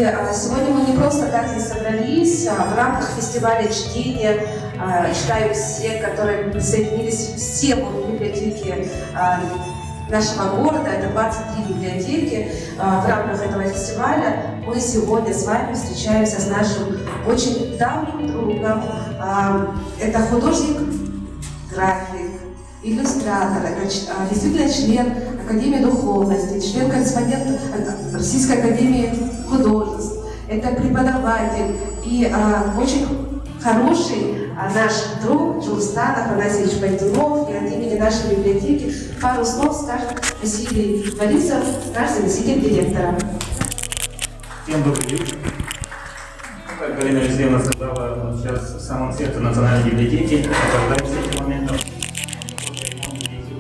Сегодня мы не просто так здесь собрались. В рамках фестиваля чтения «Читаю все», которые присоединились все библиотеки нашего города, это 23 библиотеки. В рамках этого фестиваля мы сегодня с вами встречаемся с нашим очень давним другом. Это художник, график, иллюстратор, это действительно член Академии духовности, член-корреспондент Российской Академии художеств, это преподаватель и очень хороший наш друг Джулстан Афанасьевич Байдунов. И от имени нашей библиотеки пару слов скажет Василий Борисов, наш заместитель директора. Всем добрый вечер. Как Галина Алексеевна сказала, сейчас в самом сердце Национальной библиотеки, наслаждаемся этим моментом.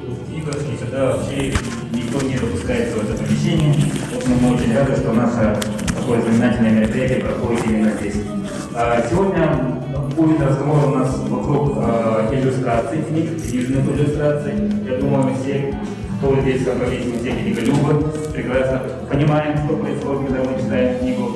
В книгах, и сюда вообще никто не допускается в это помещение. Вот мы очень рады, что наше такое знаменательное мероприятие проходит именно здесь. Сегодня будет разговор у нас вокруг иллюстраций книг, книжных иллюстраций. Я думаю, все, кто здесь собрались, мы все книголюбы, прекрасно понимаем, что происходит, когда мы читаем книгу.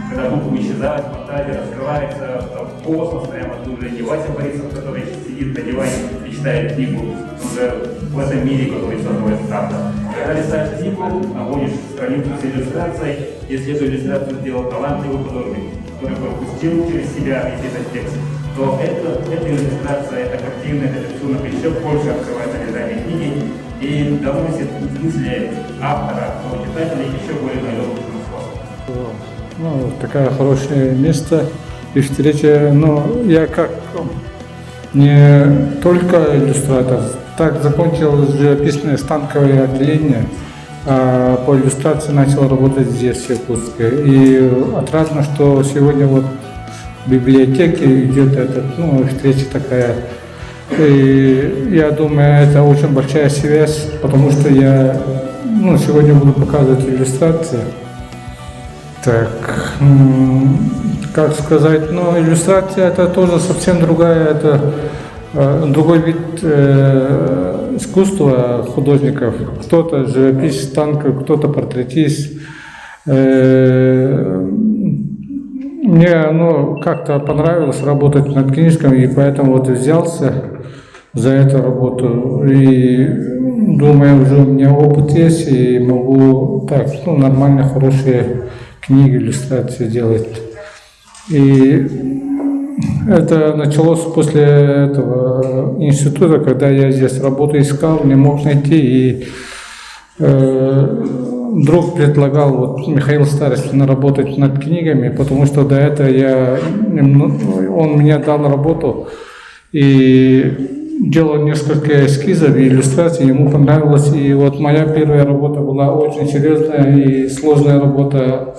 Когда буквы исчезают, фантазия раскрывается, там, космос прямо тут уже не Вася Борисов, который сидит на диване и читает книгу, уже в этом мире, который создал этот автор. Когда листаешь книгу, находишь страницу с иллюстрацией, если эту иллюстрацию сделал талантливый художник, который пропустил через себя весь этот текст, то эта иллюстрация, эта картина, этот рисунок еще больше открывает содержание книги и доносит мысли автора до читателя еще более наилучшим способом. Ну, такое хорошее место и встреча. Ну, я как не только иллюстратор, так закончил живописное станковое отделение, а по иллюстрации начал работать здесь, в Якутске. И отрадно, что сегодня вот в библиотеке идет этот, ну, встреча такая. И я думаю, это очень большая связь, потому что я, ну, сегодня буду показывать иллюстрации. Так, как сказать, ну, иллюстрация — это тоже совсем другая, это другой вид искусства художников. Кто-то живописец, станковый, кто-то портретист. Мне, ну, как-то понравилось работать над книжками, и поэтому вот взялся за эту работу. И думаю, уже у меня опыт есть, и могу так, ну, нормально, хорошие книги, иллюстрации делать. И это началось после этого института, когда я здесь работу искал, не мог найти, и друг предлагал, вот Михаил Старостин, работать над книгами, потому что до этого он мне дал работу и делал несколько эскизов и иллюстраций, ему понравилось. И вот моя первая работа была очень серьезная и сложная работа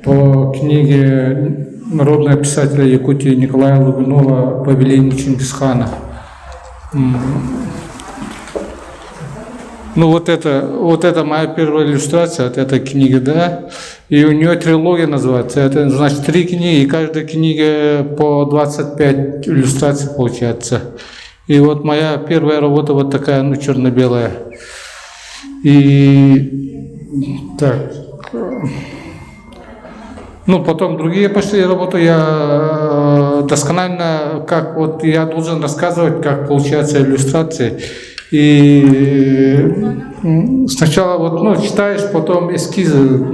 по книге народного писателя Якутии Николая Лугинова «Повеление Чингисхана». Ну вот это моя первая иллюстрация от этой книги, да. И у нее трилогия называется. Это значит три книги, и каждая книга по 25 иллюстраций получается. И вот моя первая работа вот такая, ну, черно-белая. И так. Ну, потом другие пошли работы, я досконально, как вот я должен рассказывать, как получаются иллюстрации. И сначала вот, ну, читаешь, потом эскизы.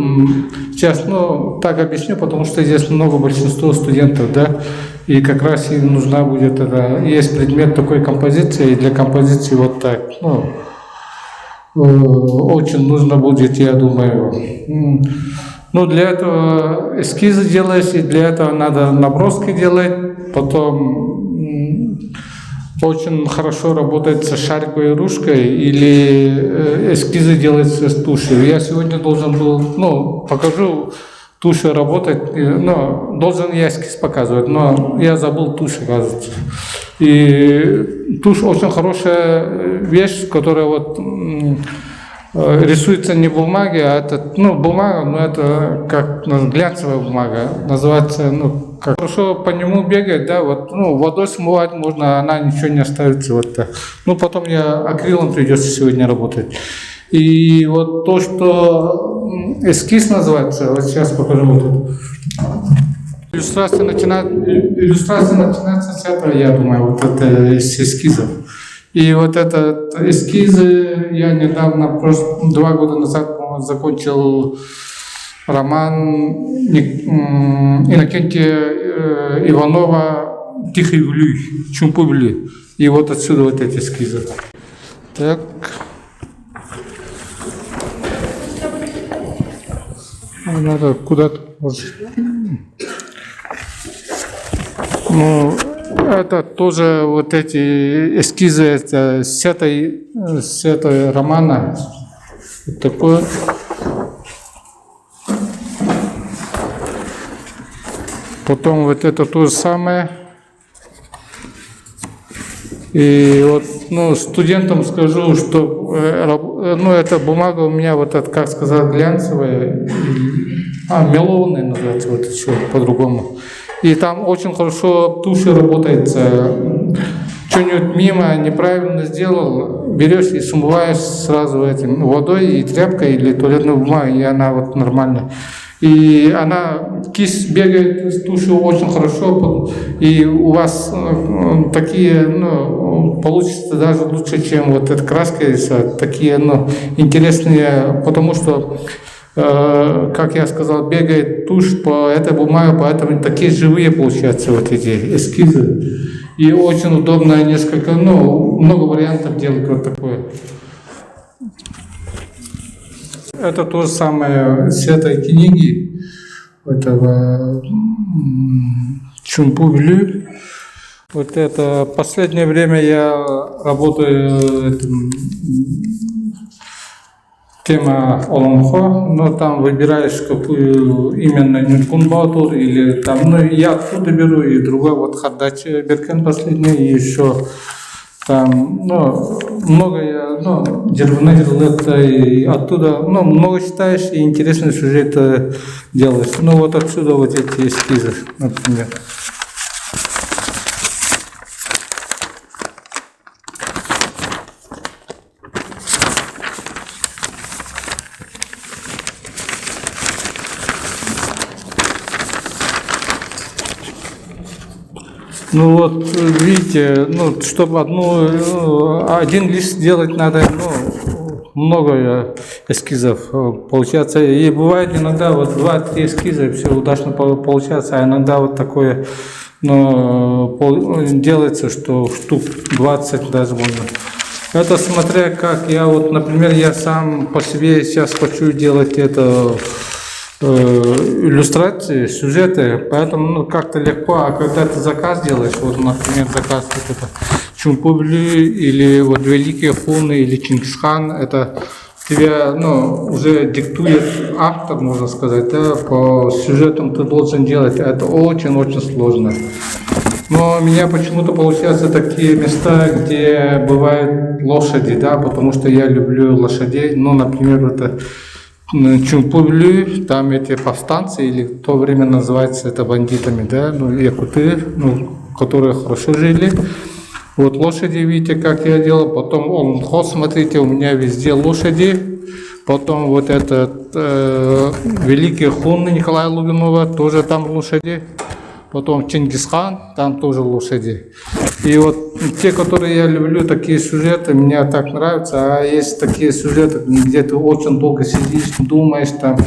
Сейчас, ну, так объясню, потому что здесь много, большинство студентов, да, и как раз им нужна будет это. Есть предмет такой композиции, и для композиции вот так, ну, очень нужно будет, я думаю. Ну, для этого эскизы делаешь, и для этого надо наброски делать, потом очень хорошо работать с шариковой ручкой или эскизы делать с тушью. Я сегодня должен был, ну, покажу тушью работать, но должен я эскиз показывать, но я забыл тушь, оказывается. И тушь очень хорошая вещь, которая вот рисуется не в бумаге, а это, ну, бумага, но это как, ну, глянцевая бумага, называется, ну, как хорошо по нему бегать, да, вот, ну, водой смывать можно, она ничего не оставится, вот так. Ну, потом я акрилом придется сегодня работать. И вот то, что эскиз называется, вот сейчас покажу вот это. Иллюстрация начинается с этого, я думаю, вот это из эскизов. И вот этот эскизы я недавно, просто 2 года назад, по-моему, закончил роман Иннокентия Иванова «Тихий Бүлүү», «Чуумпу Бүлүү». И вот отсюда вот эти эскизы. Так. А, надо куда-то, может. Ну, это тоже вот эти эскизы, это с этой романа. Вот такое. Потом вот это то же самое. И вот, ну, студентам скажу, что, ну, эта бумага у меня вот эта, как сказать, глянцевая, а, мелованная называется, вот еще по-другому. И там очень хорошо тушью работается. Что-нибудь мимо неправильно сделал, берешь и смываешь сразу этим водой и тряпкой или туалетной бумагой, и она вот нормально. И она, кисть бегает с тушью очень хорошо, и у вас такие, ну, получится даже лучше, чем вот эта краска рисовать, такие, ну, интересные, потому что, как я сказал, бегает тушь по этой бумаге, поэтому такие живые получаются вот эти эскизы. И очень удобно несколько, ну, много вариантов делать вот такое. Это то же самое с этой книги, этого Чуумпу Бүлүү. Вот это последнее время я работаю этим, тема Олонхо, но там выбираешь, какую именно Ньургун Боотур или там, ну, я оттуда беру, и другой вот Хардааччы Бэргэн последний, и еще там, ну, много я, ну, Дьырбына и оттуда, ну, много читаешь и интересный сюжет делаешь. Ну, вот отсюда вот эти эскизы, например. Ну вот, видите, ну, чтобы один лист сделать надо, ну, много эскизов получается. И бывает иногда вот два-три эскиза, и все удачно получается, а иногда вот такое, ну, делается, что штук 20 даже можно. Это смотря как я вот, например, я сам по себе сейчас хочу делать это иллюстрации, сюжеты, поэтому, ну, как-то легко, а когда ты заказ делаешь, вот, например, заказ вот это Чуумпу Бүлүү или вот Великие Хунны или Чингисхан, это тебя, ну, уже диктует автор, можно сказать, да, по сюжетам ты должен делать, это очень-очень сложно. Но у меня почему-то получаются такие места, где бывают лошади, да, потому что я люблю лошадей. Ну, например, это Чуумпу Бүлүү, там эти повстанцы, или в то время называется это бандитами, да, ну, якуты, ну, которые хорошо жили. Вот лошади, видите, как я делал. Потом Олонхо, смотрите, у меня везде лошади. Потом вот этот Великий Хунны Николая Лугинова, тоже там лошади. Потом Чингисхан, там тоже лошади. И вот те, которые я люблю, такие сюжеты, мне так нравятся. А есть такие сюжеты, где ты очень долго сидишь, думаешь там,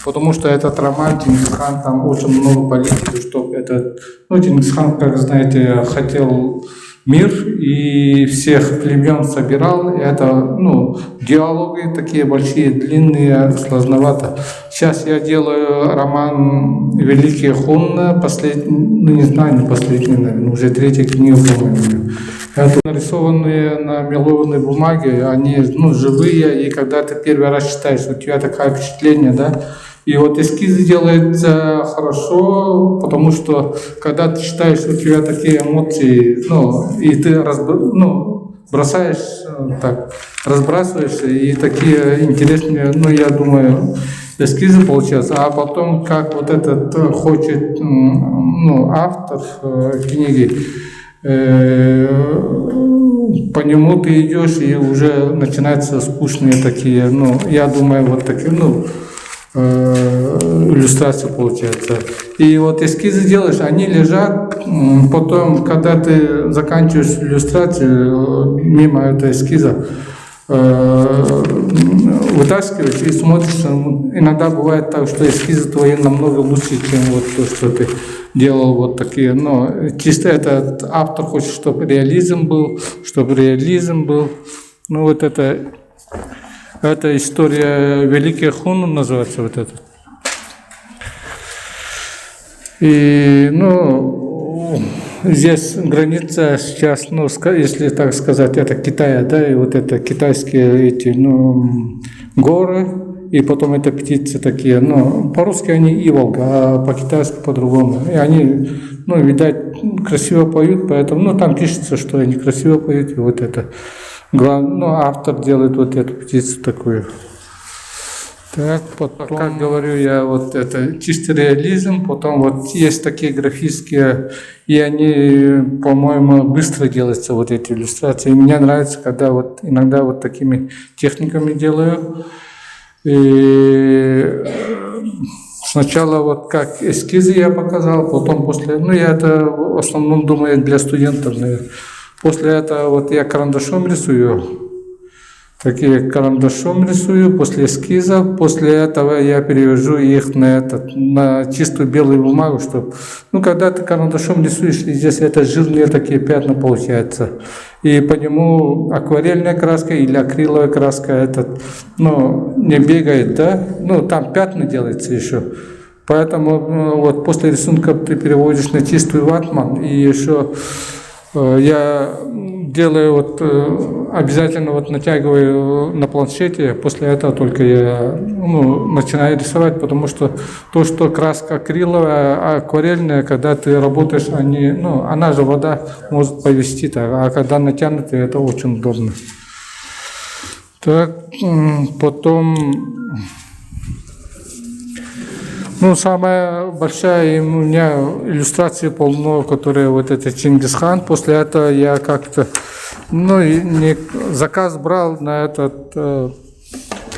потому что этот роман Чингисхан, там очень много политики, что этот, ну, Чингисхан, как знаете, хотел мир и всех племен собирал. И это, ну, диалоги такие большие, длинные, сложновато. Сейчас я делаю роман «Великие Хунны», последний, ну, не знаю, не последний, наверное, уже третья книга, по-моему. Это нарисованные на мелованной бумаге, они, ну, живые, и когда ты первый раз читаешь, у тебя такое впечатление, да, и вот эскизы делаются хорошо, потому что когда ты читаешь, у тебя такие эмоции, ну, и ты ну, бросаешь, так, разбрасываешься, и такие интересные, ну, я думаю, эскизы получаются. А потом, как вот этот хочет, ну, автор книги, по нему ты идешь, и уже начинаются скучные такие, ну, я думаю, вот такие, ну, иллюстрации получается. И вот эскизы делаешь, они лежат, потом, когда ты заканчиваешь иллюстрацию, мимо этого эскиза, вытаскиваешь и смотришь, иногда бывает так, что эскизы твои намного лучше, чем вот то, что ты делал вот такие. Но чисто этот автор хочет, чтобы реализм был, чтобы реализм был. Ну вот это история Великих Хунн называется вот это. И, ну, здесь граница сейчас, ну, если так сказать, это Китай, да, и вот это китайские эти, ну, горы, и потом это птицы такие, ну, по-русски они иволга, а по-китайски по-другому. И они, ну, видать, красиво поют, поэтому, ну, там пишется, что они красиво поют, и вот это. Главное, ну, автор делает вот эту птицу такую. Так, потом, как говорю я, вот это чистый реализм, потом вот есть такие графические, и они, по-моему, быстро делаются, вот эти иллюстрации. И мне нравится, когда вот иногда вот такими техниками делаю. И сначала вот как эскизы я показал, потом после, ну я это в основном думаю для студентов, наверное. После этого вот я карандашом рисую, такие карандашом рисую после эскиза. После этого я перевожу их на чистую белую бумагу, чтобы, ну, когда ты карандашом рисуешь, и здесь это жирные такие пятна получаются. И по нему акварельная краска или акриловая краска этот, ну, не бегает, да, ну, там пятна делается еще. Поэтому ну, вот после рисунка ты переводишь на чистую ватман, и еще я делаю вот обязательно вот натягиваю на планшете, после этого только я ну, начинаю рисовать, потому что то, что краска акриловая, а акварельная, когда ты работаешь, они, ну, она же вода может повести, так, а когда натянуты, это очень удобно. Так, потом ну, самая большая у меня иллюстрация полно, которая вот это Чингисхан. После этого я как-то, ну, не, заказ брал на этот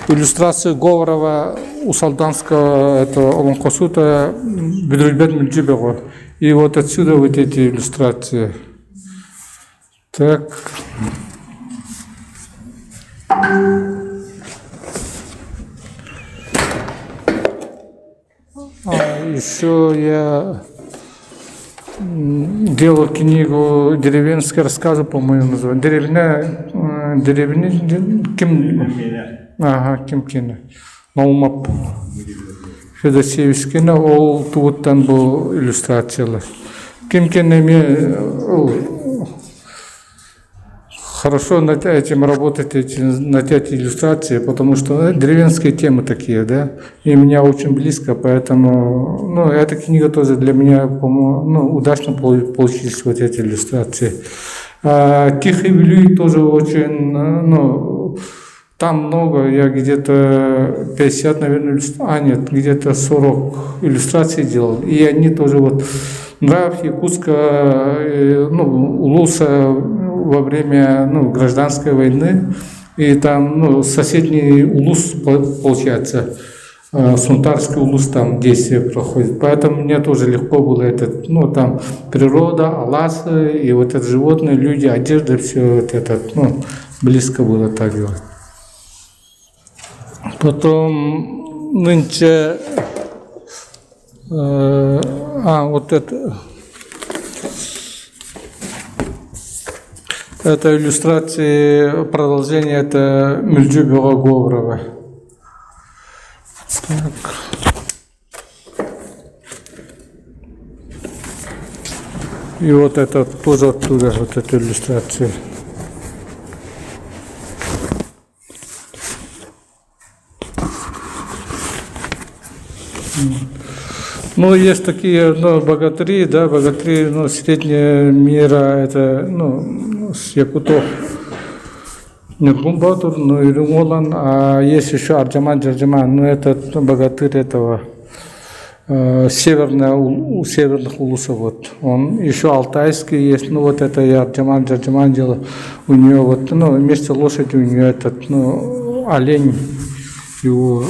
иллюстрацию Говорова Уус-Алданского этого олоҥхоһута Бүдүрүйбэт Мүлдьү Бөҕө. И вот отсюда вот эти иллюстрации. Так. А еще я делал книгу «Деревенские рассказы», по-моему, называют. Деревня, деревня, ким, ага, ким Наумап Федосеевскийне ол тугуттан бу иллюстрациялар. Ким эмиэ хорошо над этим работать, эти, над эти иллюстрации, потому что деревенские темы такие, да, и меня очень близко, поэтому, ну, эта книга тоже для меня, по-моему, ну, удачно получились вот эти иллюстрации. А, Тихий Вилюй тоже очень, ну, там много, я где-то 50, наверное, а нет, где-то 40 иллюстраций делал, и они тоже вот нрав Якутска, ну, Улуса во время ну, гражданской войны, и там ну, соседний улус, получается, Сунтарский улус там действие проходит. Поэтому мне тоже легко было этот, ну, там природа, аласы, и вот это животные, люди, одежда, все вот это, ну, близко было так делать. Потом нынче, а, вот это иллюстрации продолжение, это Мүлдьү Бөҕө Говорова. Так. И вот это тоже оттуда, вот эта иллюстрация. Ну, есть такие, ну, богатыри, да, богатыри, ну, средняя мера, это, ну, с якутов. Ньургун Боотур, ну, Үрүҥ Уолан, а есть еще Ардьамаан Дьардьамаан, ну, это богатырь этого. Северная, у северных улусов вот. Он еще алтайский есть, ну вот это я Арджаман Джарджаман делал. У нее вот, ну, вместо лошади у нее этот, ну, олень его.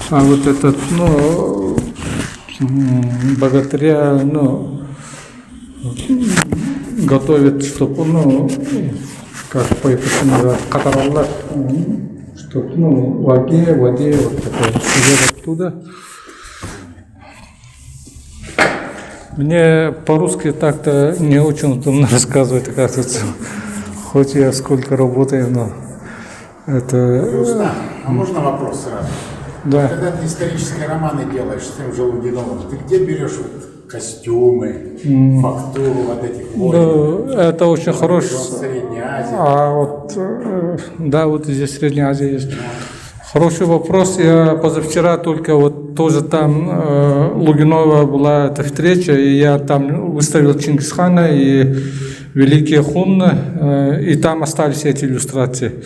А вот этот, ну, богатыря, ну, готовит, чтобы, ну, как по-якутски называют, хатараллар, чтобы, ну, в огне, в воде, вот такой сюжет оттуда. Мне по-русски так-то не очень удобно рассказывать, оказывается. Хоть я сколько работаю, но это... Рустам, а можно вопрос сразу? Да. Когда ты исторические романы делаешь с тем же Лугиновым, ты где берешь вот костюмы, фактуру вот этих воинов? Ну, это очень хороший... Средняя Азия. А вот, да, вот здесь Средняя Азия есть. Хороший вопрос. Я позавчера только вот тоже там Лугинова была эта встреча, и я там выставил Чингисхана и Великие Хунны, и там остались эти иллюстрации.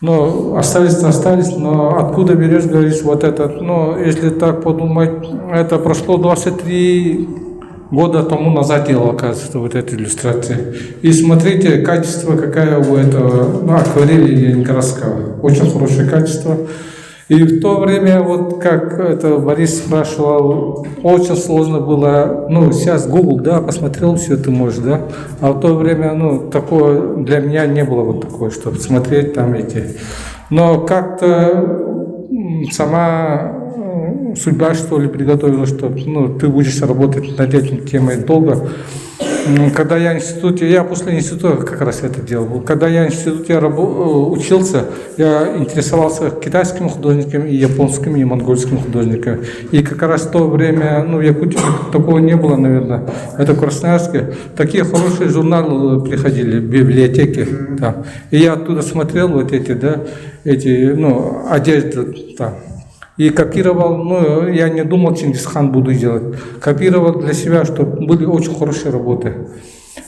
Ну, остались-то остались, но откуда берешь, говоришь, вот этот, ну, если так подумать, это прошло 23 года тому назад делал, оказывается, вот эту иллюстрацию. И смотрите, качество какая у этого, ну, акварели ленинградского, очень хорошее качество. И в то время, вот как это Борис спрашивал, очень сложно было, ну, сейчас Google, да, посмотрел, все ты можешь, да, а в то время, ну, такое для меня не было вот такое, чтобы смотреть там эти. Но как-то сама судьба, что ли, приготовила, что, ну, ты будешь работать над этим темой долго. Когда я в институте, я после института как раз это делал. Когда я в институте учился, я интересовался китайскими художниками, и японскими, и монгольскими художниками. И как раз в то время, ну, в Якутии такого не было, наверное, это в Красноярске, такие хорошие журналы приходили в библиотеке. Там. И я оттуда смотрел вот эти, да, эти, ну, одежды там. И копировал, ну, я не думал, Чингисхан буду делать. Копировал для себя, чтобы были очень хорошие работы.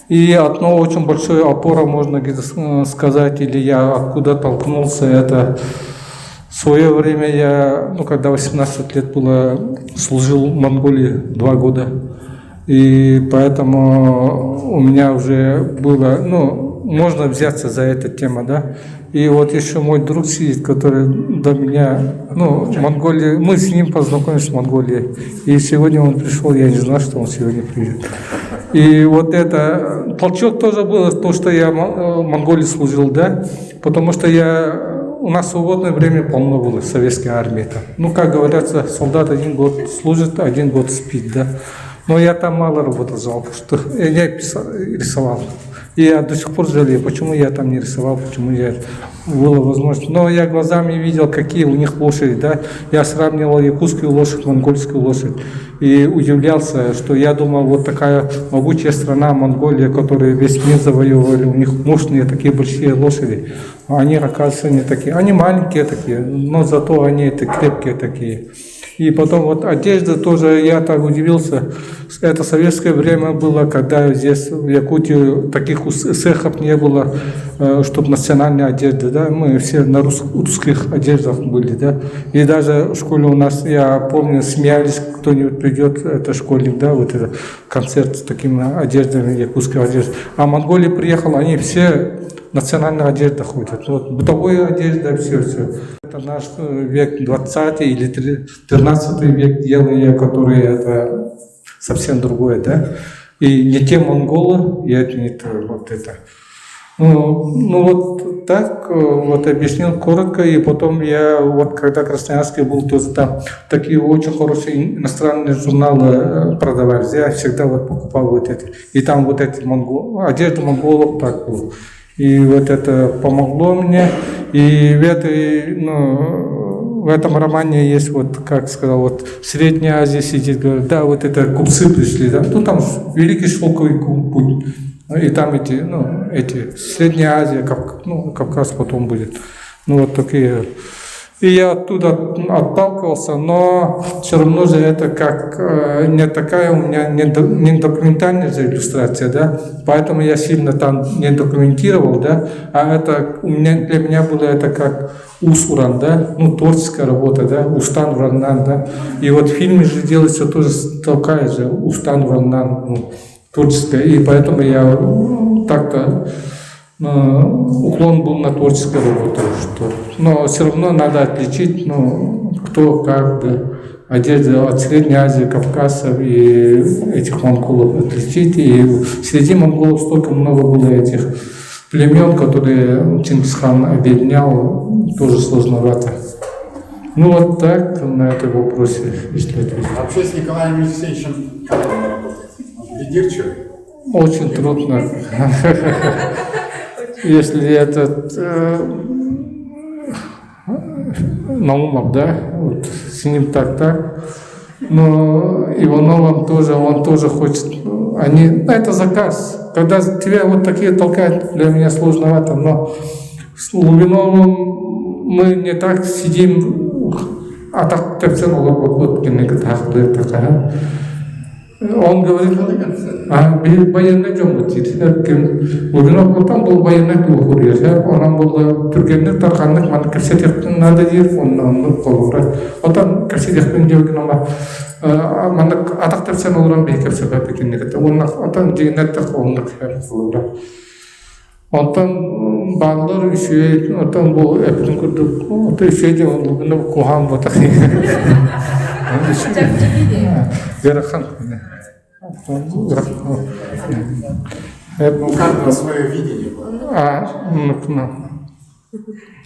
И одно очень большое опора, можно где-то сказать, или я откуда толкнулся, это в свое время я, ну, когда 18 лет было, служил в Монголии 2 года. И поэтому у меня уже было, ну, можно взяться за эту тему, да. И вот еще мой друг сидит, который до меня, ну, в Монголии, мы с ним познакомились в Монголии. И сегодня он пришел, я не знал, что он сегодня придет. И вот это, толчок тоже был, то, что я в Монголии служил, да, потому что у нас свободное время полно было в советской армии там. Ну, как говорится, солдат 1 год служит, 1 год спит, да. Но я там мало работал, жалко, что я не писал, рисовал. И я до сих пор жалею, почему я там не рисовал, почему я было возможность. Но я глазами видел, какие у них лошади, да. Я сравнивал якутскую лошадь, монгольскую лошадь. И удивлялся, что я думал, вот такая могучая страна Монголия, которая весь мир завоевывали, у них мощные такие большие лошади. А они, оказывается, не такие. Они маленькие такие, но зато они это крепкие такие. И потом вот одежда тоже, я так удивился, это советское время было, когда здесь в Якутии таких цехов не было, чтобы национальная одежда, да, мы все на русских одеждах были, да, и даже в школе у нас, я помню, смеялись, кто-нибудь придет, это школьник, да, вот это концерт с такими одеждами, якутской одеждой, а в Монголии приехал, они все в национальной одежде ходят, вот бытовая одежда, все, все. Это наш век 20 или 13 век делали, которые это совсем другое, да? И не те монголы, и это не то, вот это. Ну вот так вот объяснил коротко, и потом я вот когда в Красноярске был, тоже там такие очень хорошие иностранные журналы продавались, я всегда вот покупал вот эти, и там вот эти одежда монголов так было. И вот это помогло мне. И в этом романе есть, вот, как сказал, вот в Средней Азии сидит, говорит, да, вот это купцы пришли, да, ну там Великий Шелковый путь, и там эти, Средняя Азия, Кавказ потом будет. Ну вот такие. И я оттуда отталкивался, но все равно же это как не такая у меня не, не документальная же иллюстрация, да, поэтому я сильно там не документировал, да, а это у меня, для меня было это как уус-уран, да, ну, творческая работа, да, уустаан-ураннаан, да. И вот в фильме же делается тоже такая же уустаан-ураннаан, ну, творческая, и поэтому я так-то уклон был на творческую работу, что, но все равно надо отличить, ну, кто как, да, одежда от Средней Азии, Кавказцев и этих монголов отличить. И среди монголов столько много было этих племен, которые Чингисхан объединял, тоже сложновато. Ну вот так на этом вопросе, если ответить. Вообще с Николаем Алексеевичем как он работает? Он придирчивый? Очень трудно. Если этот Наумов, да, вот с ним так-так, но Ивановым тоже, он тоже хочет, они, это заказ. Когда тебя вот такие толкают, для меня сложновато, но с Лугиновым мы не так сидим, а так тэпсэн олорбоппут такая. Он говорит, а биир байыаннай дьоммут диир. Ким Лугинов отан был байыаннай туохуруйар. Онон буолла түргэнник тарханнык маны кэпсэтиэхпин наада диир, онно оннук холобура. Отон кэпсэтиэхпин диэбикин ама маннык атах тэпсэн олорон биһи кэпсэппэппит инник Уонна отон дьиҥинэн оннук холобура. Онтон бааллар үчүгэй, оттон бу эппитин курдук, ото үчүгэй диэн оннук куһаҕан буотах. Ыарахан. У каждого свое видение было. А, ну,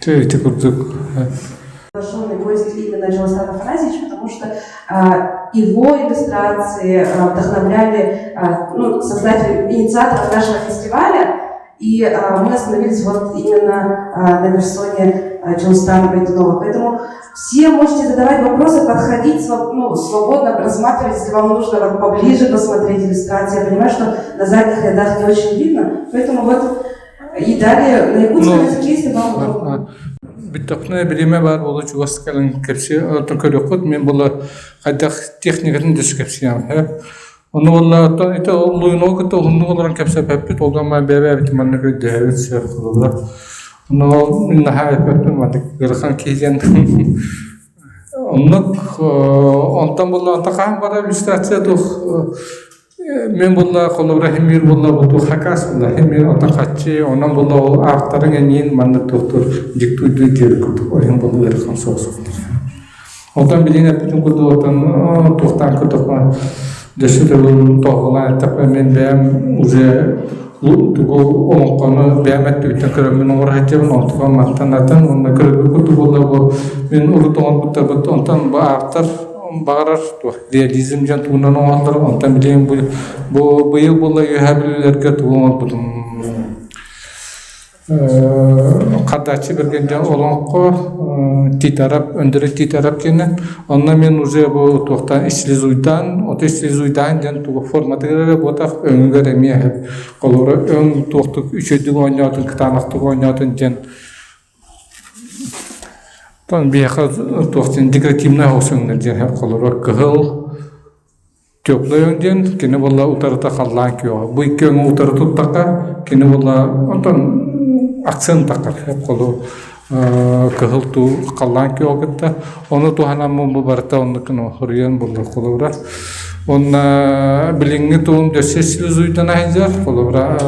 ити курдук. Приглашенный гость именно Джилсан Афанасьевич, потому что его иллюстрации вдохновляли ну, создателей, инициаторов нашего фестиваля, и мы остановились вот именно на персоне Джилстана Байдунова. Поэтому все можете задавать вопросы, подходить ну, свободно, рассматривать, если вам нужно вот поближе посмотреть иллюстрации. Я понимаю, что на задних рядах не очень видно, поэтому вот и далее на якутском Ну, языке, если вам удобно. Бүттөхпүнэ бириэмэ баар буолуо чугас кэлэн кэпсии оттон көрүөххүт мин була хайдах техникатын дөссө кэпсиэм Ону уонна оттон ити Луйнугу кытта уһуннук олорон кэпсэппэппит, ол гынан бэйэ-бэйэбитин манна көрдөһөбүт сөп холобура. Ону ол мин наһаа эппэппин маннык ыарахан киһи диэн оннук онтон буолла онтон хаһан барар иллюстрация туох мин буолла холобура химиир буолла бу туох хакас буолла химиир онтон хаччы онон буолла ол аактарыҥ эҥиин манна туохтуур диктуйдуу диэбит курдук ойун буолла ыарахан соҕус Онтон билигин эппитим курдук оттон туохтаан көрдөххө дөссө төгүл тоһоҕолоон эттэхпинэ мин бэйэм уже тугу олоҥхону бэйэм өттүбүттэн көрөммүн оҥоро сылдьабын онтукам мантан атын уонна көрөргө курдук буолла бу мин урут оҥорбуттарбыт онтон бу ааптар баҕарар туох реализм диэн тугунан оҥороллор онтон билигин бу бу быйыл буолла үөһээ бүлүүлэргэ тугу оҥорбутум Хардааччы бэргэн дьон олоҥхо Титарап, Өндөрө Титарап диэнэ. Онно мин уже бу туохтан стилизуйдаан, ото стилизуйдаан диэн тугу форматыгар эрэ буотах өҥүгэр эмиэ холобура өҥ туохтук үчүгэйдик оонньоотун, кытаанахтык оонньоотун диэн биһиэхэ туох диэн декоративнай оҕус өҥнөр диэн холобура кыһыл Теплай өҥ диэн кини буолла утарыта халлаан күөҕэ. Бу икки өҥү утары туттахха кини буолла онтон акцент таххар холу кыһыл туу халлаан күөҕэ кытта ону туһанаммын бу барыта оннук хоруйан булла холобура уонна билиҥҥи туун дөссө слезуйдан сылдьар холобура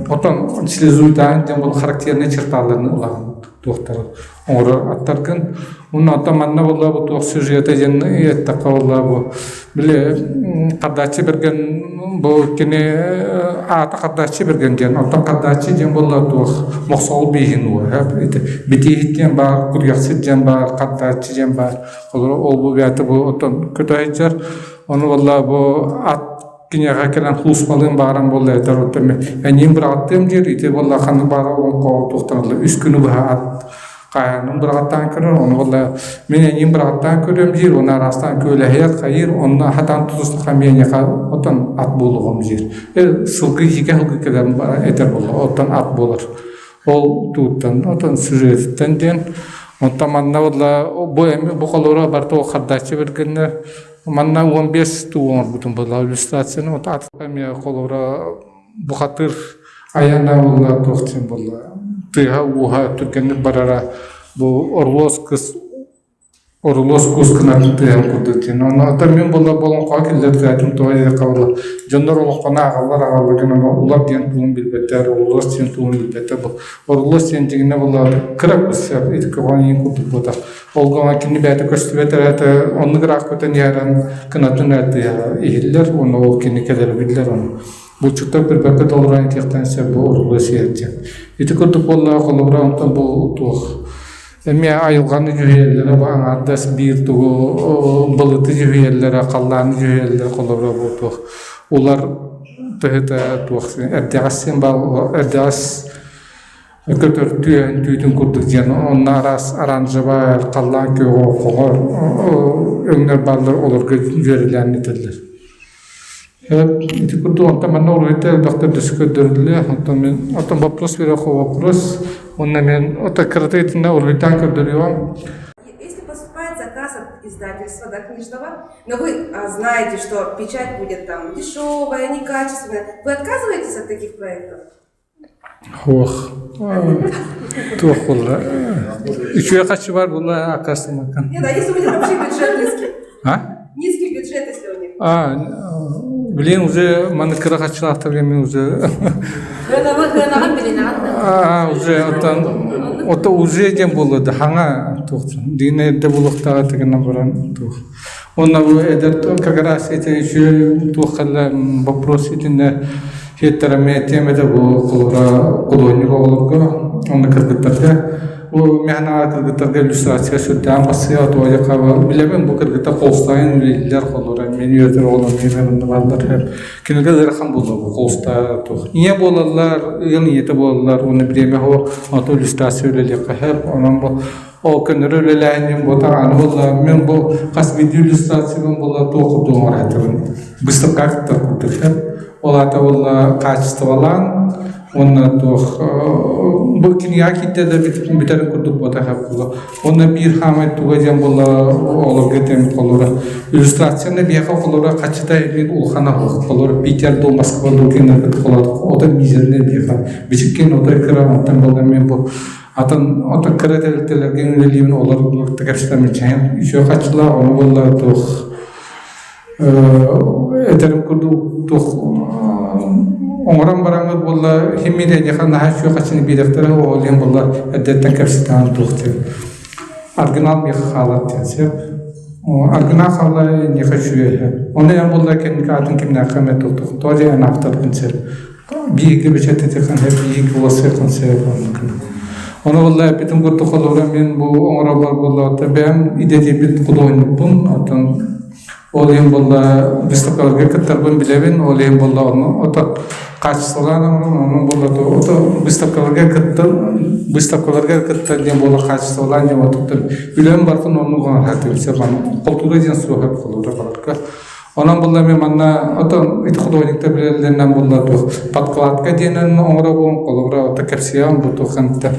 отон слезуйдаан диэн бұл характерный черталарын ылаҕын туохтары оҥорор аттаргын. Уонна оттон манна буолла бу туох сюжета диэн эттэххэ буолла бу били Хардааччы Бэргэн бу кини аата Хардааччы Бэргэн диэн оттон Хардааччы диэн буолла туох Мохсоҕол бииһин уоһа битииһит диэн баар кутуйахсыт диэн баар Хардааччы диэн баар холобура ол бу бэйэтэ бу оттон көтө сылдьар ону буолла бу ат киниэхэ кэлэн хууспалыын бааран буолла этэр оттон эниин быраҕаттыам диир ити буолла ханнык баара олоҥхоҕо туохтан үс күнү быһа ат хаһааным быраҕаттаан көрөр ону буолла мин эниин быраҕаттаан көрүөм диир уонна араастаан күөлэһийэр хайыыр онно хатаан тутустахха миэниэхэ оттон ат буолуоҕум диир сылгы иикэ сылгы кэлэн этэр буолла оттон ат буолар ол тууттан отон сюжетиттэн диэн. Онтон манна буолла бу эми бу холоро барыта хардааччы бэргэннэр манна 15 туу оҥорбутум буолла иллюстрацияны вот ат эмиэ холобура бухатыр айана буолла туох диэн буолла тыаһа ууһа түргэнник барара бу орлос кыс Орулуос кус гынарын тыаһын курдук диэн. Онно оттон мин буолла олоҥхоҕо киллэрдээтим тоҕо диэтэххэ буолла дьоннор олоххону ааҕаллар аҕаллар гынан улар диэн тугун билбэттэр, орулуос диэн тугун билбэттэр. Бу орулуос диэн дьиҥинэ буолла кыра кус ити көҕөн иин курдук буолар. Ол гынан кини бэйэтэ көстүбэт эрэ оннук ыраах көтөн иһэрэн кынатын эрэ тыаһа иһиллэр уонна ол кини кэлэрэ биллэр ону. Булчуттар билбэккэ да олорон этиэхтэрин сөп бу орулуос иһэр диэн. Ити курдук буолла холобура онтон бу туох Эмиэ айылҕаны дьүһүйэллэрэ бу аҥаардас биир тугу былыты дьүһүйэллэрэ, халлааны дьүһүйэллэрэ холобура бу туох улар тыһыта туох эрдэҕэс син баар эрдэҕэс көтөр түөһүн түүтүн курдук диэн онно араас оранжевай халлаан күөҕэ хоҥор өҥнөр бааллар олорго дьүөрэлээн этэллэр. Ити курдук онтон манна уруһуйда элбэхтэ өссө көрдөрүллүө. Онтон мин оттон вопрос үөрэх вопрос уонна мен ото кыратык итиннэ уруһуйдаан көрдөрүөҕүм. Если поступает заказ от издательства, да, книжного, но вы знаете, что печать будет там дешевая, некачественная, вы отказываетесь от таких проектов? Суох. Туох буолла? Үчүгэй хаччы бар буолла аккаастаммаккын. Нет, а если у них вообще бюджет низкий? А? Низкий бюджет, если у них. А, блин, уже маны кыра хаччылаахтарга мен уже А, уже оттон ото уже диэн буолла да хаҥа туох дигинэ эрдэ булуохтааҕа тыгына баран туох Уонна бу эдэр как раз ити үчүгэй туох ханна вопрос итиннэ сиэттэрэммэ этиэм этэ бу холобура худуоһунньук оҕолорго уонна кыргыттарга бу мэхэнэҕэ кыргыттарга иллюстрация сүрдээх бассыа туойа билэбин бу кыргыттар холустаайын үлэлииллэр холобура мин үөрэтэр оҕолорум эмиэ манна бааллар кинилэргэ ыарахан буолла бу холустаа туох ийэ буолаллар ыал ийэтэ буолаллар уонна бириэмэ суох ото иллюстрация үлэлиэххэ сөп онон бу Ол көннөрү үлэлээһиним бу даҕаны буолла. Мин бу хас биирдии иллюстрациябын буолла туох курдук оҥорааччыбын. Выставка кыттар курдук сөп. Ол аата буолла хаачыстыбалаан уонна туох бу кинигэҕэ киирдэ да бүтэрин курдук буотах буолла. Уонна биир хаамай туга диэн буолла олорго этим холура. Иллюстрацияны биһиэхэ холура хаччыта мин улахан аһылык холура Питер дуу Москва дуу кинилэргэ холоотох ото мизернэй биһиэхэ бичиккин ото кыра онтон буолла мин бу Атын ото кыра тэрилтэлэргэ үлэлиибин олор кэпсэтэммичэһин үчүгэй хаччылаах ону буолла туох этэрим курдук туох оҥорон бараҥҥыт буолла химмит эйиэхэ наһаа үчүгэй хаччыны биэриэхтэрэ ол иһин буолла эрдэттэн кэпсэтэҕин туох диэн аргынаал миэхэ хаалар диэн сөп аргынаал хаалла эйиэхэ үчүгэй ону эн буолла кэнники атын кимнээххэ эмэ туох тоҕо диэн ааптаргын сөп бииргэ бэчээттэтиэххин сөп, бииргэ уларсыаххын сөп оннук. Ону буолла эппитим курдук холобура мин бу оҥоробор буолла бэйэм идэтийбит худуоһунньукпун, оттон ол иһин буолла выставкаларга кыттарбын билэбин, ол иһин буолла ону ото хаачыстыбалаан оҥорон, онон буолла ото выставкаларга кыттан, выставкаларга кыттан диэн буолла хаачыстыбалаан диэн отуттан үлэм барытын оннук оҥоро сатыыбын сөп култуура диэн суох эбит холобура баларга. Онон булла мен манна ото ити художниктар билэллэринэн булла туох подкладка диэнэн оҥоробун холобура ото кэпсиэҕим бу туох эмтэ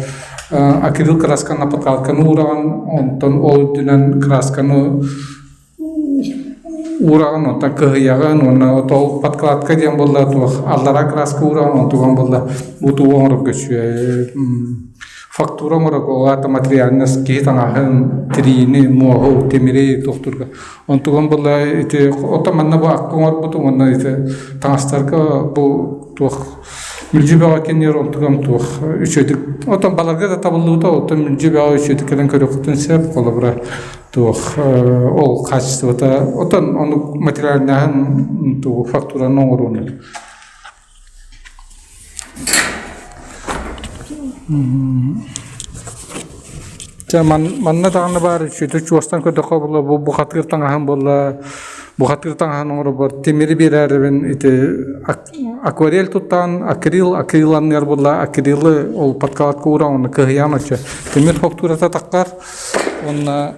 акрил красканы подкладканы уураҕын онтон ол үрдүнэн красканы уураҕын онтон кыһыйаҕын уонна ол подкладка диэн буолла туох аллараа краска уураҕын онтуган буолла бу тугу оҥорорго үчүгэй фактура оҥорорго ол аата материальность киһи таҥаһын тириини муоһу тимири туохтуурга Онтугун була ити ото манна бу акка оҥорбутум уонна ити таҥастарга бу туох мүлдьү бөҕө киниэр онтугам туох үчүгэйдик отон баларга да табыллыбыта оттон мүлдьү бөҕө үчүгэйдик кэлэн көрүөххүтүн сөп холобура туох ол хаачыстыбата отон ону материальнаһын тугу фактураны оҥорууну Дьэ манна даҕаны баар үчүгэй чуостан көрдөххө буолла бу бухатыыр таҥаһым буолла бухатыыр таҥаһын оҥоробор тимири биэрээрибин ити акварель туттаан акрил акриланныар буолла акрилы ол подкладка ууран онно кыһыйаан оччо тимир фактурата таххар уонна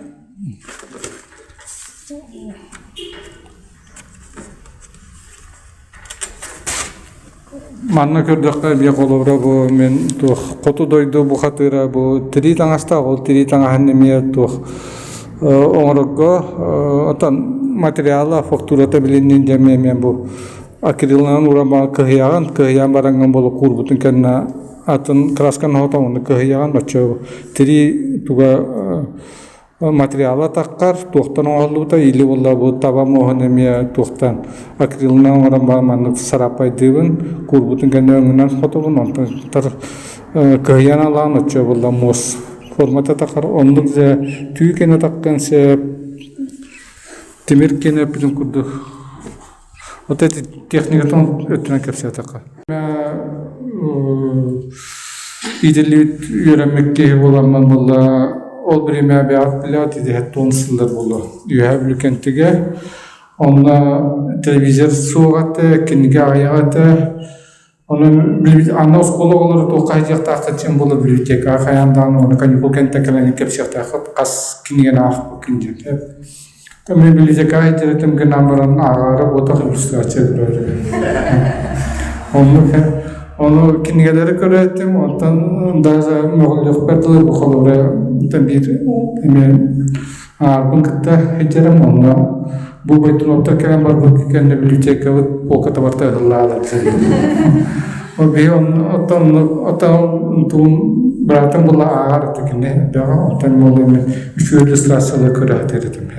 Манна көрдөххө эмиэ холобура бу мин туох хоту дойду бухатыыра бу тирии таҥастаах, ол тирии таҥаһын эмиэ туох оҥорорго оттон материала, фактурата билиннин диэн эмиэ бу акрилынан урама кыһыйаҕын, кыһыйан бараҥҥын буолу куурбутун кэннэ атын красканы оһотоҥ, кыһыйаҕын оччо тирии туга Материала таххар, туохтан оҥоһуллубута или буолла бу таба муоһун эмиэ туохтан акрилынан оҥорон баран маннык сараппайдыыбын, куурбутун кэннэ өҥүнэн хотобун, онтон кыһыйан алаан оччо буолла муос формата таххар оннук дьэ түү кэнэ таххан сөп, тимир кэнэ бүтүн курдук. Вот эти техникатын өттүнэн кэпсээтэххэ. Иитиллибит үөрэммит киһи буоламмын буолла ол бириэмэ бэҕэт билээт идэһэт уон сыллар буолла Үөһээ Бүлүкэнтигэ онно телевизор суох этэ, кинигэ аҕыйах этэ. Онон аны оскуола оҕолоро туохха сылдьыахтааххыт диэн буолла библиотекаҕа хайаан даҕаны уонна каникул кэнниттэн кэлэн кэпсиэхтээххит хас кинигэни аахпыккын диэн. Мен библиотекаҕа иитэрэтим гынан баран ааҕаары буотах иллюстрация көрөр. Оннук ону кинигэлэри көрөөтүм, онтон даже мөҕүллүөхпэр дылы бу холобура биир эмиэ аарбын кытта сылдьарым, онно бу Бойтуновтар кэлэн барбыт кэннэ библиотекабыт полката барыта ыһыллаалар. Ол биһи оттон оттон тугум быраатым була ааҕар этэ кини элбэҕи оттон буолуо үчүгэй иллюстрациялары көрө сатыыр этим.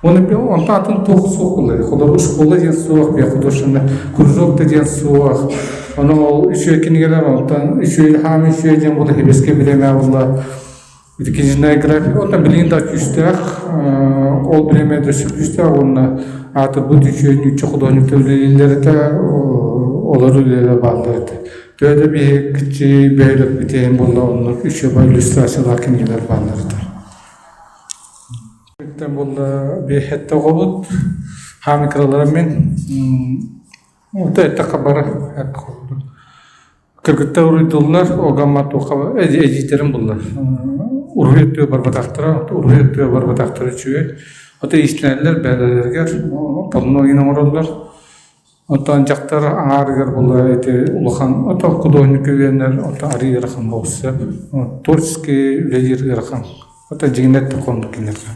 Оны онтон атын туох суох буолар. Холобур школа диэн суох, художественный кружок да диэн суох. Ону ол үчүгэй кинигэлэр онтон үчүгэй хаам үчүгэй диэн буола хибискэ бириэмэ була Книжная графика оттон билигин да күүстээх, ол бириэмэ өссө күүстээх уонна аатырбыт үчүгэй нуучча худуоһунньуктар үлэлииллэр этэ, олор үлэлэрэ бааллар этэ. Төһө да биһиги кичи бөһүөлэкпит иһин буолла оннук үчүгэй иллюстрациялаах кинигэлэр бааллар этэ. Буолла биэһэттэ оҕобут, хаан кыралара мин, Ото эттэххэ бары Кыргыттар уруйдууллар, огамма туохха эдьиийдэрим буллар. Уруһуй өттүгэр барбатахтара, уруһуй өттүгэр барбатахтара үчүгэй. Ото иистэнэллэр бэйэлэригэр полно иһин оҥороллор. Оттон дьахтар аҥаарыгар буолла ити улахан ото художник үөрэнэр, ото арыый ыарахан буолуо сөп. Творческий үлэлиир ыарахан. Ото дьиҥинэ хоннук кинилэргэ.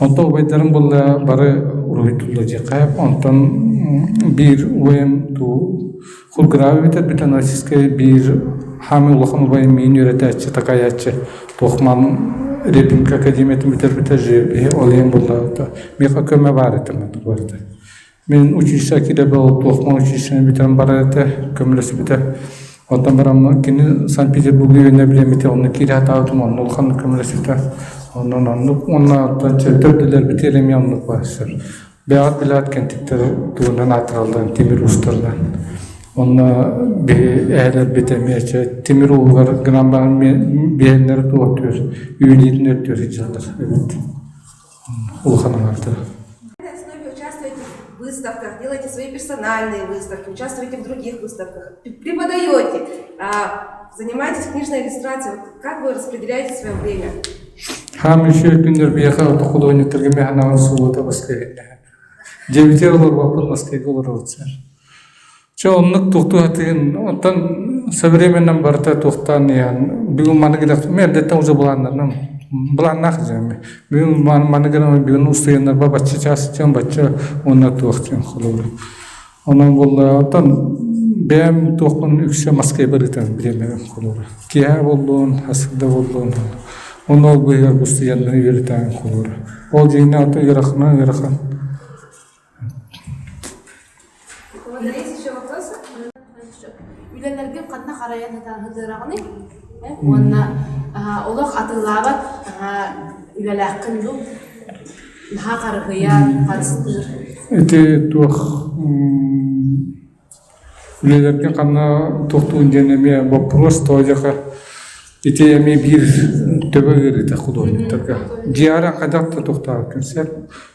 Онтон убайдарым буолла бары уруһуйдууллар диэххэ. Онтон биир убайым туу Хургураабы бүтэрбитэ Российскай биир хаамыы улахан убайым миин үөрэтээччи, такайааччы Тухман Репинка академиятын бүтэрбитэ живопиһи ол иһин буолла миэхэ көмө баар этэ маннык барыта. Мин училище киирэ ол Тухман училищены бүтэрэн барар этэ, көмөлөспүтэ. Оттон баран кини Санкт-Петербурга үөрэнэ билэммитэ, онно киирэ сатаабытым, онно улаханнык көмөлөспүтэ. Онон оннук уонна оттон төрдүлэрбитигэр эмиэ оннук баар Бэҕэт билээт кэнтиктэр тугунан аатыралларын тимир уустарынан. Онно биһи эһэлэрбит эмиэ чэ тимир ууһугар гынан баран биһэннэр туох түөр үүнүүтүн өртүөр сылдьаллар эбит. Улахан аҥаардара. основе участвуете в выставках, делаете свои персональные выставки, участвуете в других выставках, преподаете, занимаетесь книжной иллюстрацией. Вот как вы распределяете свое время? Хаам үчүгэй күннэр биһиэхэ орто худуоһунньуктарга мэханаҕын суулата Москваҕа Дьиэбитигэр олорбоппут Москваҕа олоробут сэр. Чэ оннук туохтуу сатыырын оттон современном барыта туохтаан иһэн бүгүн маны гынах мин эрдэттэн уже былааннарным былааннаах дьиэм бүгүн маны гынан бүгүн устуйаннарба бачча чаас дьон бачча уонна туох диэн холобура Онон буолла оттон бэйэм туохпун үксэ Москваҕа ыытан бириэмэбин холуура. Киэһэ буоллун, сарсыарда буоллун, онно ол быыһыгар бастыйаннары үөрэтээҥ холуура. Ол дьиҥнээх оттон ыарахана ыарахан. У кого-то есть еще вопросы? Үлэлэргин ханна харайан сытыараҕыный? Уонна олох атыылаабат үлэлээххин дуу? Наһаа харыһыйар, харыстыыр. Ити туох үлэлэргэ ханна туохтуун диэн эмиэ боппуруос тоҕо диэхэ ити эмиэ биир төбө ыарыыта худуоһунньуктарга. Дьиэҕэр хайдах да туохтаабыккын сөп.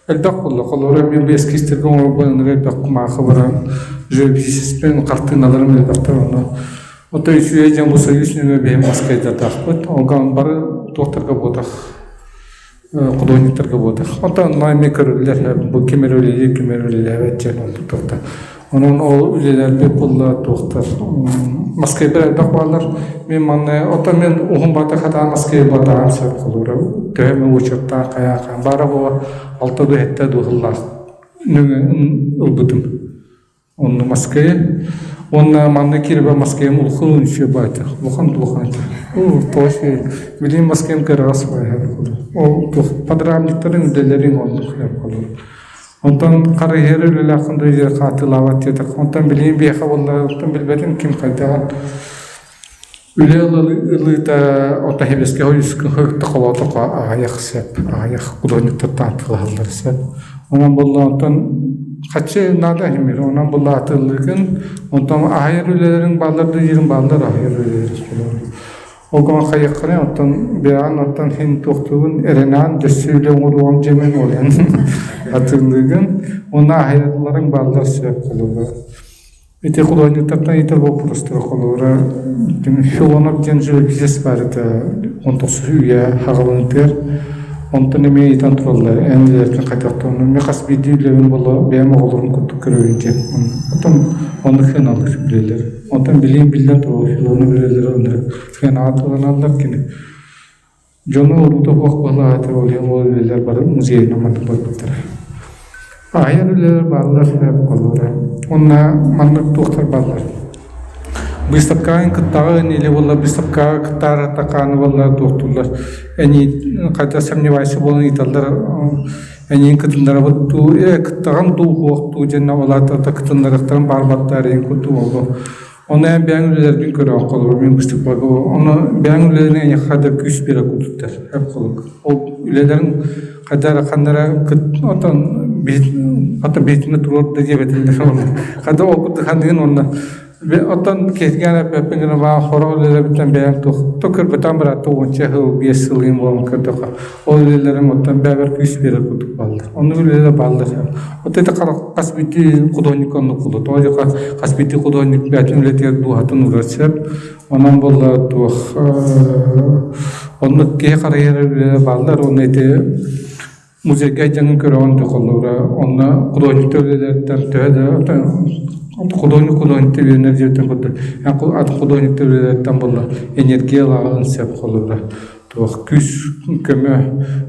Элбэх буолла. Холобура мен бу эскизтэргэ оҥорбун ынырык элбэх кумаахы баран живописецпин хартыыналарым элбэхтэр онно. Оттон үчүгэй дьон бу союз нөҥүө биһи маскайдатахпыт. Ол бары туохтарга буотах. Художниктарга буолар. Онтон онно эмиэ көрүллэр бу ким эрэ үлэлиир, ким эрэ үлэлээбэт диэн оннук туохта. Онон ол үлэлэрбит буолла туохтар Москваҕа элбэх бааллар. Мин манна оттон мин уһун бата хатаан Москваҕа батаҕым сөп холуура. Төһө эмэ учуоттаах хайаахаан баара буола алта дуу сэттэ дуу сыллаах ылбытым. Онно Москве. Уонна манна киирбэ Москвам улахан үчүгэй баайта. Улахан улахан этэ. Оо, билигин Москвам кыараҕас баайа Ол туох подрамниктарын үлэлэрин оннук холур. Онтон харыһыары үлэлээххин да хаатылаабат диэтэх. Онтон билигин биһиэхэ буолла, оттон билбэтим ким хайдаҕын. Үлэ ылыыта ото хебеске хойуска холоотоко аҕыйах сөп, аҕыйах художниктартан атыылаһаллар сөп. Онон буолла онтон хаччы наада иһимир, онон буолла атыылыыгын, онтон аһайар үлэлэриҥ бааллар да диирин бааллар аһайар үлэлэр Ол гынан хайыаххыный, оттон бэйэҕин оттон иһин туохтуугун эрэнэҕин, дөссө үлэ оҥоруоҕум дьиэмэн уолуйан атыылыыгын уонна аһайалларыҥ бааллар сөп холобура. Ити художниктартан ыйытар боппуруостара холобура Филонов диэн живописец баар этэ 19 үйэ хаҕылынтыар. Онтон эмиэ ыйытан тураллар эн үлэлэргин хайдах туһунан мин хас биирдии үлэбин буолла бэйэм оҕолорум курдук көрөбүн диэн. Оттон оннук сыаналыыр үлэлэр. Онтон билигин биллэн турар Филонов үлэлэрэ оннук сыанаҕа тылланаллар кини. Дьону уруута суох быһылаата ол иһин ол үлэлэр бары музейынан маннык барбыттара. Айар үлэлэр бааллар холобура. Уонна маннык туохтар бааллар. Быыстапкаҕа кыттаҕын или буолла быыстапкаҕа кыттаары такааны буолла туохтууллар. Эни хайда сомневайся буолан ыыталлар эниин кытыннарабыт дуу, э кыттаҕын дуу суох дуу диэн ол аата кытыннарыахтарын баарбаттар иһин курдук олу. Ону эн бэйэҥ үлэлэргин көрөҕүн холобур мин быыстапкаҕа ону бэйэҥ үлэлэриҥ эйиэхэ хайдах күүс биэрэр курдуктар эр холук ол үлэлэриҥ хайдах эрэ ханна эрэ отон отон биһитинэ туруор да диэбэтэллэр хайдах ол курдук саныыгын уонна оттон киһитигэр эппэппин гына баа хоро үлэлэрбиттэн бэйэм туох то көрбөтөм быраатта уонча сыл биэс сылын буолан көрдөххө ол үлэлэрим оттон бэйэбэр күүс биэрэр курдук бааллар. Оннук үлэлэр бааллар. Вот это хас биирдии художник оннук буолуо. Тоҕо диэххэ хас биирдии художник бэйэтин үлэтигэр дууһатын уурар сөп. Онон буолла туох оннук киһи харайар үлэлэр бааллар. Уонна ити музейга дьаҥын көрөҕүн дьохоллуура. Онно художниктар үлэлэриттэн төһө да художник художниктар үөрэнэр дьиэттэн курдук атын художниктар үлэлэриттэн буолла энергия ылаҕын сөп холобура туох күүс көмө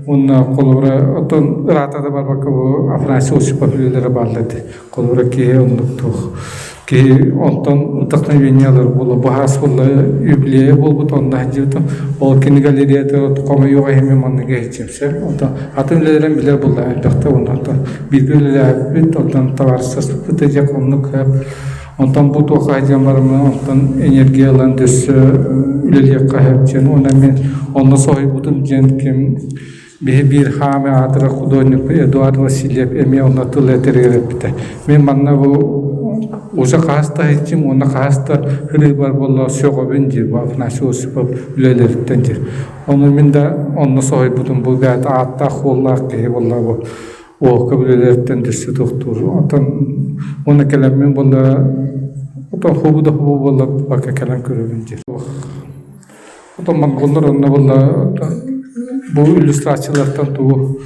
уонна холобура оттон ыраата да барбакка бу Афанасий Осипов үлэлэрэ бааллар дии холобура киһи оннук туох киһи онтон вдохновение ылар буолла баһаас буолла юбилейа буолбут онно сылдьыбытым ол кини галереята хомойуох иһин манныгы иһитсимсэр онтон атын үлэлэрин билэр буолла элбэхтэ уонна онтон бииргэ үлэлээбиппит онтон табаарыстаспыппыт да диэх оннук Онтон бу туохха диэн бараммын онтон энергия ылан өссө үлэлиэххэ сөп диэн уонна мин онно соһуйбутум диэн ким биһи биир хаамы аатырар художник Эдуард Васильев эмиэ онно тыл этэригэр эппитэ. Мин манна бу уже хаһыс да иһиччим уонна хаһыс да ырыыбар буолла сөҕөбүн диир бу Афанасий Осипов үлэлэриттэн диир. Ону мин да онно соһуйбутум бу бэйэтэ ааттаах-суоллаах киһи буолла бу Уолка үлэлэриттэн дөссө тохтуур. Оттон уонна кэлэммин буолла оттон хубу да хубу буолла бакка кэлэн көрөбүн диир. Оттон монголлар онно буолла бу иллюстрациялартан тугу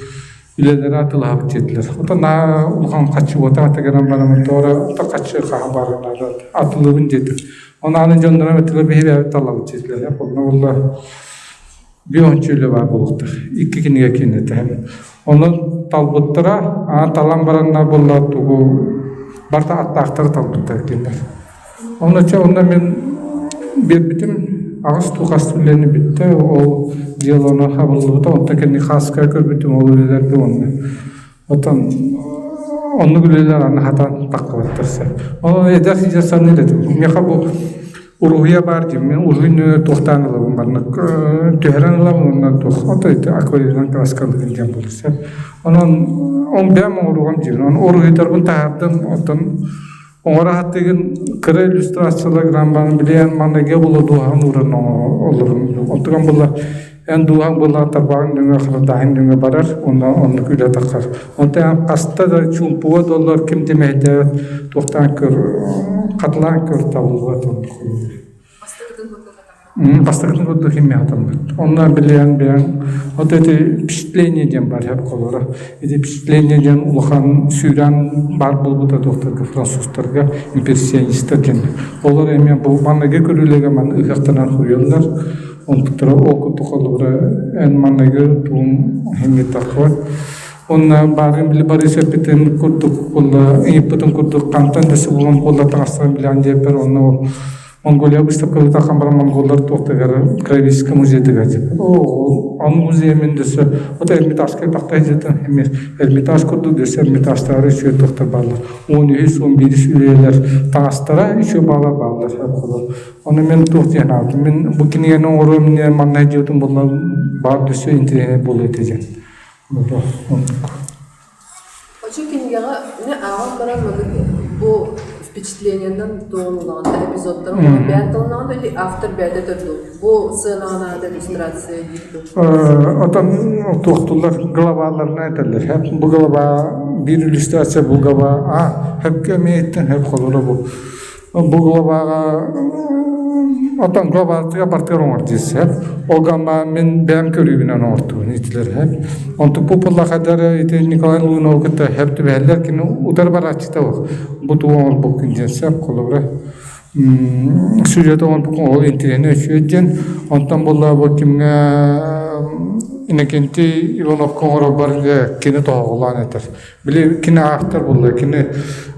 үлэлэри атылаһабыт диэтилэр. Оттон наһаа улахан хаччы уота ата гынан баран тоҕо оттон хаччы хаһан баарына атылыыбын диэтим. Оны аны дьоннорум этилэр биһирээбит талабыт диэтилэр. Онно буолла Биир үлэ баар буолуохтаах. Икки кинигэ киинэтэ. Ону талбыттара, аан талан бараннар буолла тугу барыта аттаахтары талбыттар кинилэр. Онно чэ онно мин биэрбитим аҕыс туу хас үлэни бүттэ ол дьыала ону хабыллыбыта онтон кэнники хааска көрбүтүм ол үлэлэргэ уонна Оттон оннук үлэлэр аны хатан таххыбаттар сөп. Ол эдэр сылдьар саныыр этим. Миэхэ бу уруһуйа баар дии. Мин уруһуйну туохтаан ылабын маннык түһэрэн ылабын уонна туох ото ити акварелынан краскалыгын диэн буолар сөп. Онон он бэйэм оҥоруоҕум диир. Ону уруһуйдарбын таһаардым оттон Оҥоро сатыыгын кыра иллюстрациялар гынан баран били эн маҥнайгы була дууһаҕын ууран олорун. Онтукан була эн дууһаҥ була тарбаҕыҥ нөҥүө харадааһын нөҥүө барар уонна оннук үлэ таххар. Онтон эн хаста да чуумпуга да олор ким да мэһэйдээбэт туохтаан көр хатылаан көр табыллыбат оннук. Бастакытын курдук химия хатаммыт. Онно билиэн бэйэҥ вот эти впечатление диэн баар һэп холоро. Ити впечатление диэн улахан сүүрээн баар буолбута туохтарга французтарга импрессионистар диэн. Олор эмиэ бу манныгы көрүүлэргэ манна ыһыахтанан суруйаллар. Онтуктара ол курдук холобура эн манныгы туум химиятахха Онно баарын били Борис эппитин курдук буолла, ыйыппытын курдук хантан да субулан буолла таҥастарын билэҕин диэппэр онно ол Монголия выставкалыта баран монголлар туохтагар Краеведческай музейдыгар дип. О, он музей мен дөсө вот Эрмитажка тахта жытын Эрмитаж курдук дөсө Эрмитажтары үчүгэй туохтар бааллар. 13 11 үйэлэр таҥастара үчүгэй баалар бааллар. Ону мен туох диэн аатым. Мен бу кинигэни оҥоруом диэн манна диэтим буолла баар дөсө интэриэһинэй буолуо этэ диэн. Оччо кинигэҕэ мин ааҕан баран маннык бу впечатлениеннан туоҕун эпизодтарын бэйэн тылынаҕын или автор бэйэтэ төрдү бу сыанаҕа наада иллюстрация диир дуу? Отон туохтуллар главаларына этэллэр. Хэп бу глава биир иллюстрация бу глава а хэпкэ эмиэ иттэн хэп холоро бу. Бу главаҕа отон главатыга бартыгар оҥор диэсэп. Ол гамма мин бэйэм көрүүбүнэн оҥортубун итилэр хэп. Онтук бу пыллахадары ити Николай Лугинов кытта хэп түбэһэллэр кини утары барааччыта бу. Бу тугу оҥорбуккун диэн сэп холобура сюжет оҥорбуккун ол интириэһинэй үчүгэй диэн. Онтон буолла бу кимҥэ Иннокентий Ивановка оҥорорбор кини тоһоҕолоон этэр. Били кини автор буолла, кини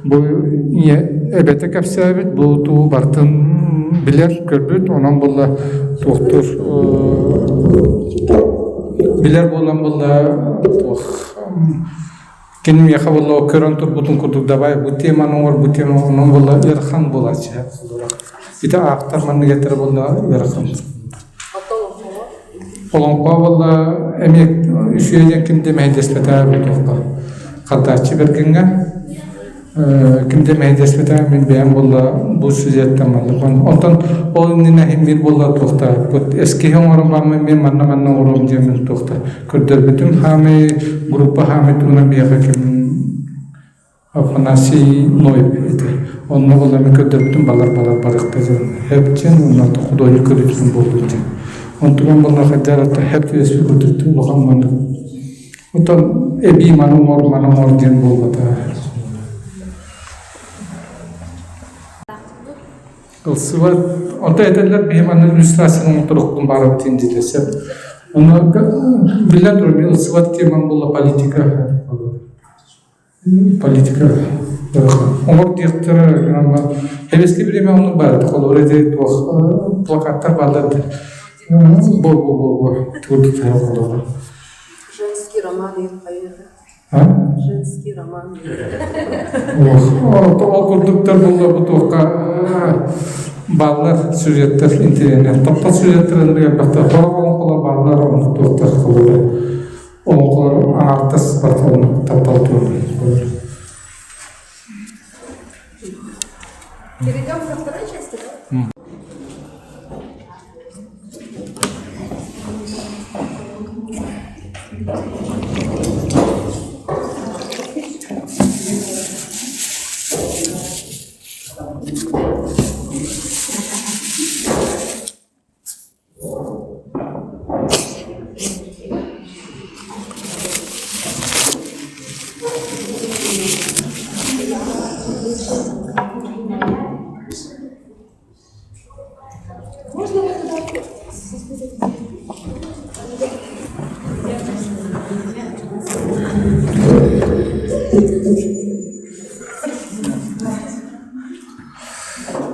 бу ийэ эбэтэ кэпсээбит, бу туу барытын билэр, көрбүт, онон буолла туохтуур билэр буолан буолла туох кини миэхэ буолла көрөн турбутун курдук давай бу теманы оҥор, бу тема онон буолла ыарахан буолааччы. Ити автор маннык этэр буолла ыарахан. Олоҥхо буолла эмиэ үчүгэй диэн ким да мэһэйдэспэтэ буолуохха. Хардааччы Бэргэҥҥэ ким да мэһэйдэспэтэ мин бэйэм буолла бу сюжеттан маннык Онтон ол иннинэ иһин биир буолла туохтаабыт эскиһи оҥорон бараммын мин манна-манна оҥоруом диэммин туохта көрдөрбүтүм хаамый группа хаамый туһунан миэхэ ким Афанасий Ноев этэ. Онно буолла мин көрдөрбүтүм балар-балар барыахта диэн хэп диэн уонна художник көрүүтүн буолбут диэн. Онтукам буолла хайдах эрэ хэп түбэспит курдук улахан маннык. Оттон эбии маны оҥор, маны оҥор диэн буолбата. Ылсыбат. Онто этэллэр биһи манна иллюстрацияны оҥорторохпун баарабыт диэн сөп. Онно биллэн турар мин ылсыбат темам буолла политика. Политика оҥор диэхтэрэ Сэбиэскэй бириэмэ оннук баар холобура ити туох плакаттар бааллар да бу бу бу бу холобура Женский роман А? Женский роман. Ол курдуктар буолла бу туохха бааллар сюжеттар интэриэһинэй. Таптал сюжеттарын элбэхтэр. Сорох олоҥхолор бааллар оннук туохтар холобура. Олоҥхолор аҥаардас барыта таптал туһунан Перейдем ко второй части, да?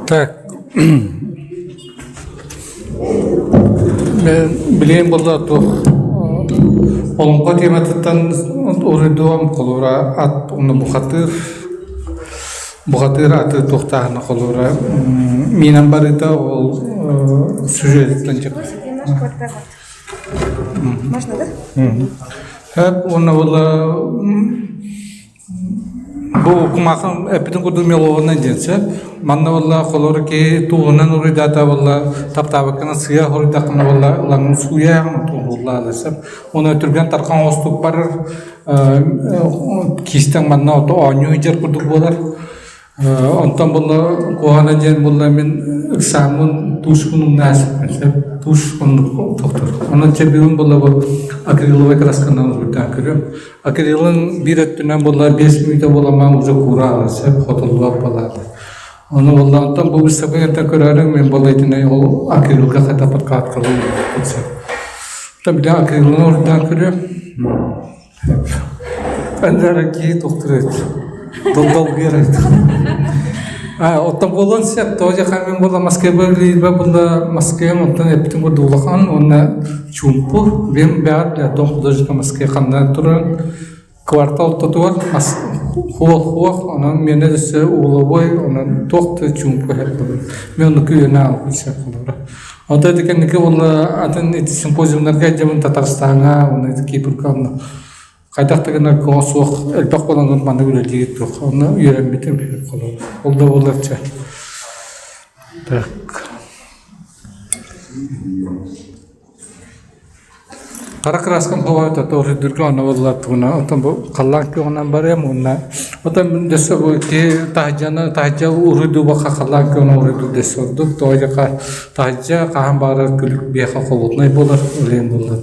Так Билигин буолла туох олоҥхо тематыттан уруйдуом холобура ат уонна бухатыыр бухатыыр аты туохтааһына холобура миинэн барыыта ол сюжетыттан Можно, да? Хөп уонна буолла Бу кумаахым эппитин курдук меловынан диэн сөп. Манна буолла холобур киһи тууһунан уруйдаата буолла таптаабаккына сыа хоруйдаххына буолла ылаҥын сууйаҕын тууһуллаа сөп. Уонна түргэн тархан оҥостук барар киистэҥ манна ото оонньуу сылдьар курдук буолар. Онтон буолла куһаҕана диэн буолла мин ыксааммын туушпун умнаасыппын сөп тушь оннук тохтор. Онон чэ бүгүн буолла бу акриловай красканан уруйдаан көрүөм. Акрилын биир өттүнэн буолла 5 мүнүүтэ буоламаан уже куураала сөп хотуллубат буолаата. Ону буолла онтон бу выставканы көрөөрү мин буолла итиннэ ол акрилга хата подкаткалыы сөп. Оттон били акрилын уруйдаан көрүөм. Аннара киһи тохтуур эбит. Долгуйар эбит. Оттон буолуон сөп, тоҕо диэххэ мин буолла Москваҕа үлэлиирбэр буолла Москвам онтон эппитим курдук улахан уонна чуумпу. Бэйэм бэҕэр дом художника Москве ханна туран квартал ортотугар хуох-хуох, онон миэнэ өссө угловой, онон туох да чуумпу Мен оннук үөрэнэ аалбын сөп холобура. Онтон ити кэнники уонна атын ити симпозиумнарга дьабын Татарстаҥҥа уонна ити Кипрга онно хайдах да гынар көҕө суох элбэх буолан маннык үлэлиир туох онно үөрэммитим холобура. Ол да буоллар чэ. Так. Хара кырааскам хоҕойто тоҕус онно буоллар оттон бу халлаан күөҕүнэн барыам уонна оттон мин дөссө бу киһи таһырдьаны таһырдьа уруйдуубакка халлаан күөҕүнэн уруйдуур дөссө ордук тоҕо диэххэ таһырдьа хаһан баҕарар күлүк биһиэхэ холуодунай буолар үлэм буолар.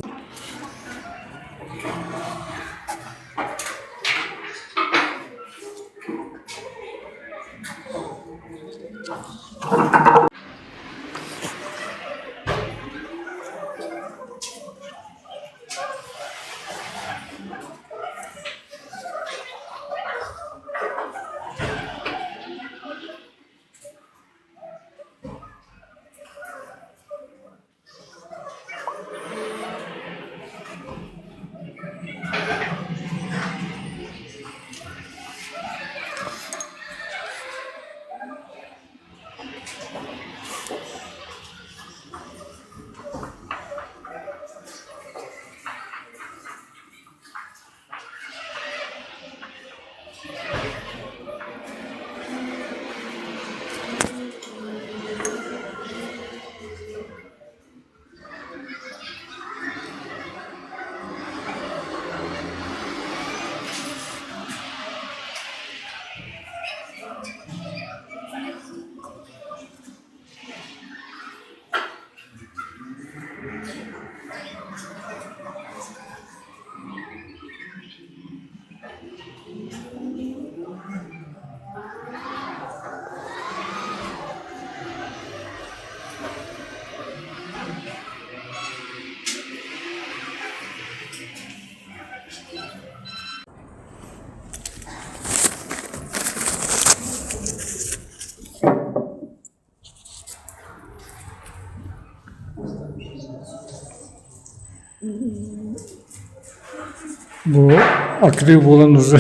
Бу акрил буолан уже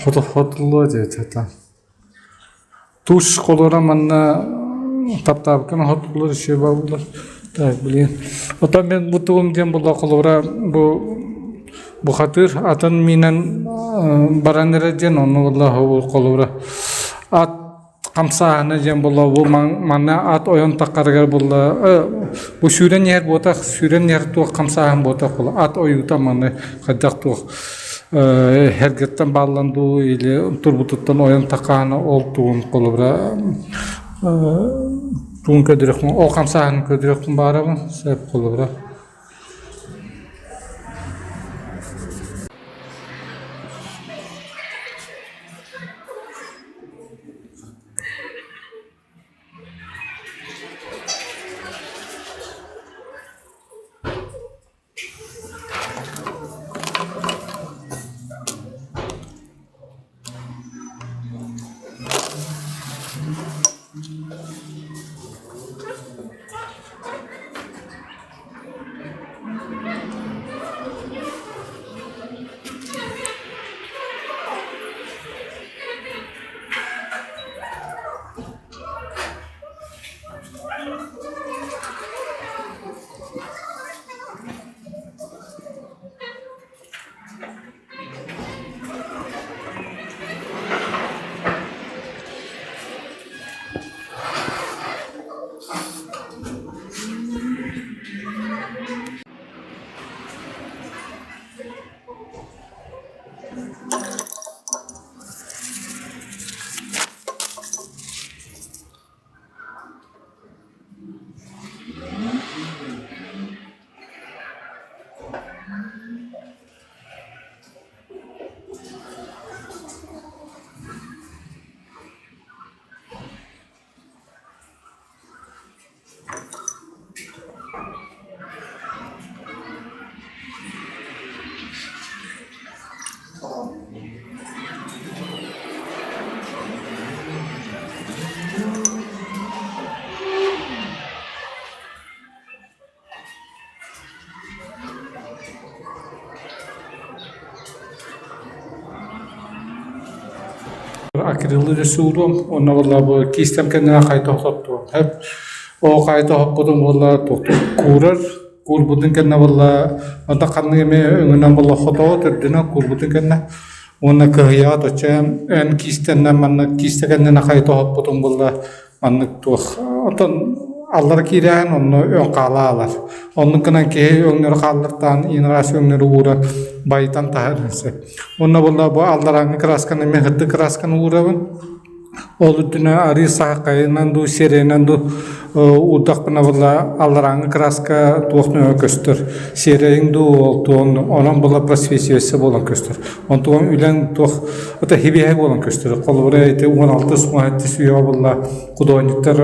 хотуллуо диэтэ. Тушь холоро манна таптаабыккын хотуллар еще бааллар. Так, блин. Оттон мен бу тугум диэн буолла холобура бу бухатыыр атын миинэн баран эрэ диэн онно буолла холобура ат хамсааһына диэн буолла бу манна ат ойон таххарыгар буолла бу сүүрэн иһэр буотах сүүрэн иһэр туох хамсааһын буотах буолла ат ойуута маны хайдах туох эргэттэн бааллан дуу или турбутуттан ойон таххаана ол тугун холобура тугун көрдөрүөхпүн ол хамсааһынын көрдөрүөхпүн баҕарабын сөп холобура. акрилы өссө ууруом уонна буолла бу киистэм кэннинэн хайта охсоттуом. Ол хайта охоппутум буолла туохтук куурар, куурбутун кэннэ буолла онто ханнык эмэ өҥүнэн буолла хотоҕо төрдүнэн куурбутун кэннэ уонна кыһыйаҕа оччо эн киистэннэн манна киистэ кэннинэн хайта охоппутум буолла Маннык туох оттон аллара киирээһин онно өҥ хаала аалар. Оннук гынан киһи өҥнөрү хааллартаан иин-араас өҥнөрү уура байытан таһаарыан сөп. Уонна буолла бу алларааҥҥы кыраасканы эмиэ сырдык кыраасканы уурабын. Ол үрдүнэ арыы саахайынан дуу, сиэрэйинэн дуу уурдахпына буолла алларааҥҥы кырааска туох нөҥө көстөр. Сиэрэйиҥ дуу, ол туон онон буолла просвечиваться буолан көстөр. Онтуган үлэҥ туох это хибиэһэ буолан көстөр. Холобура ити 16 17 үйэҕэ буолла художниктар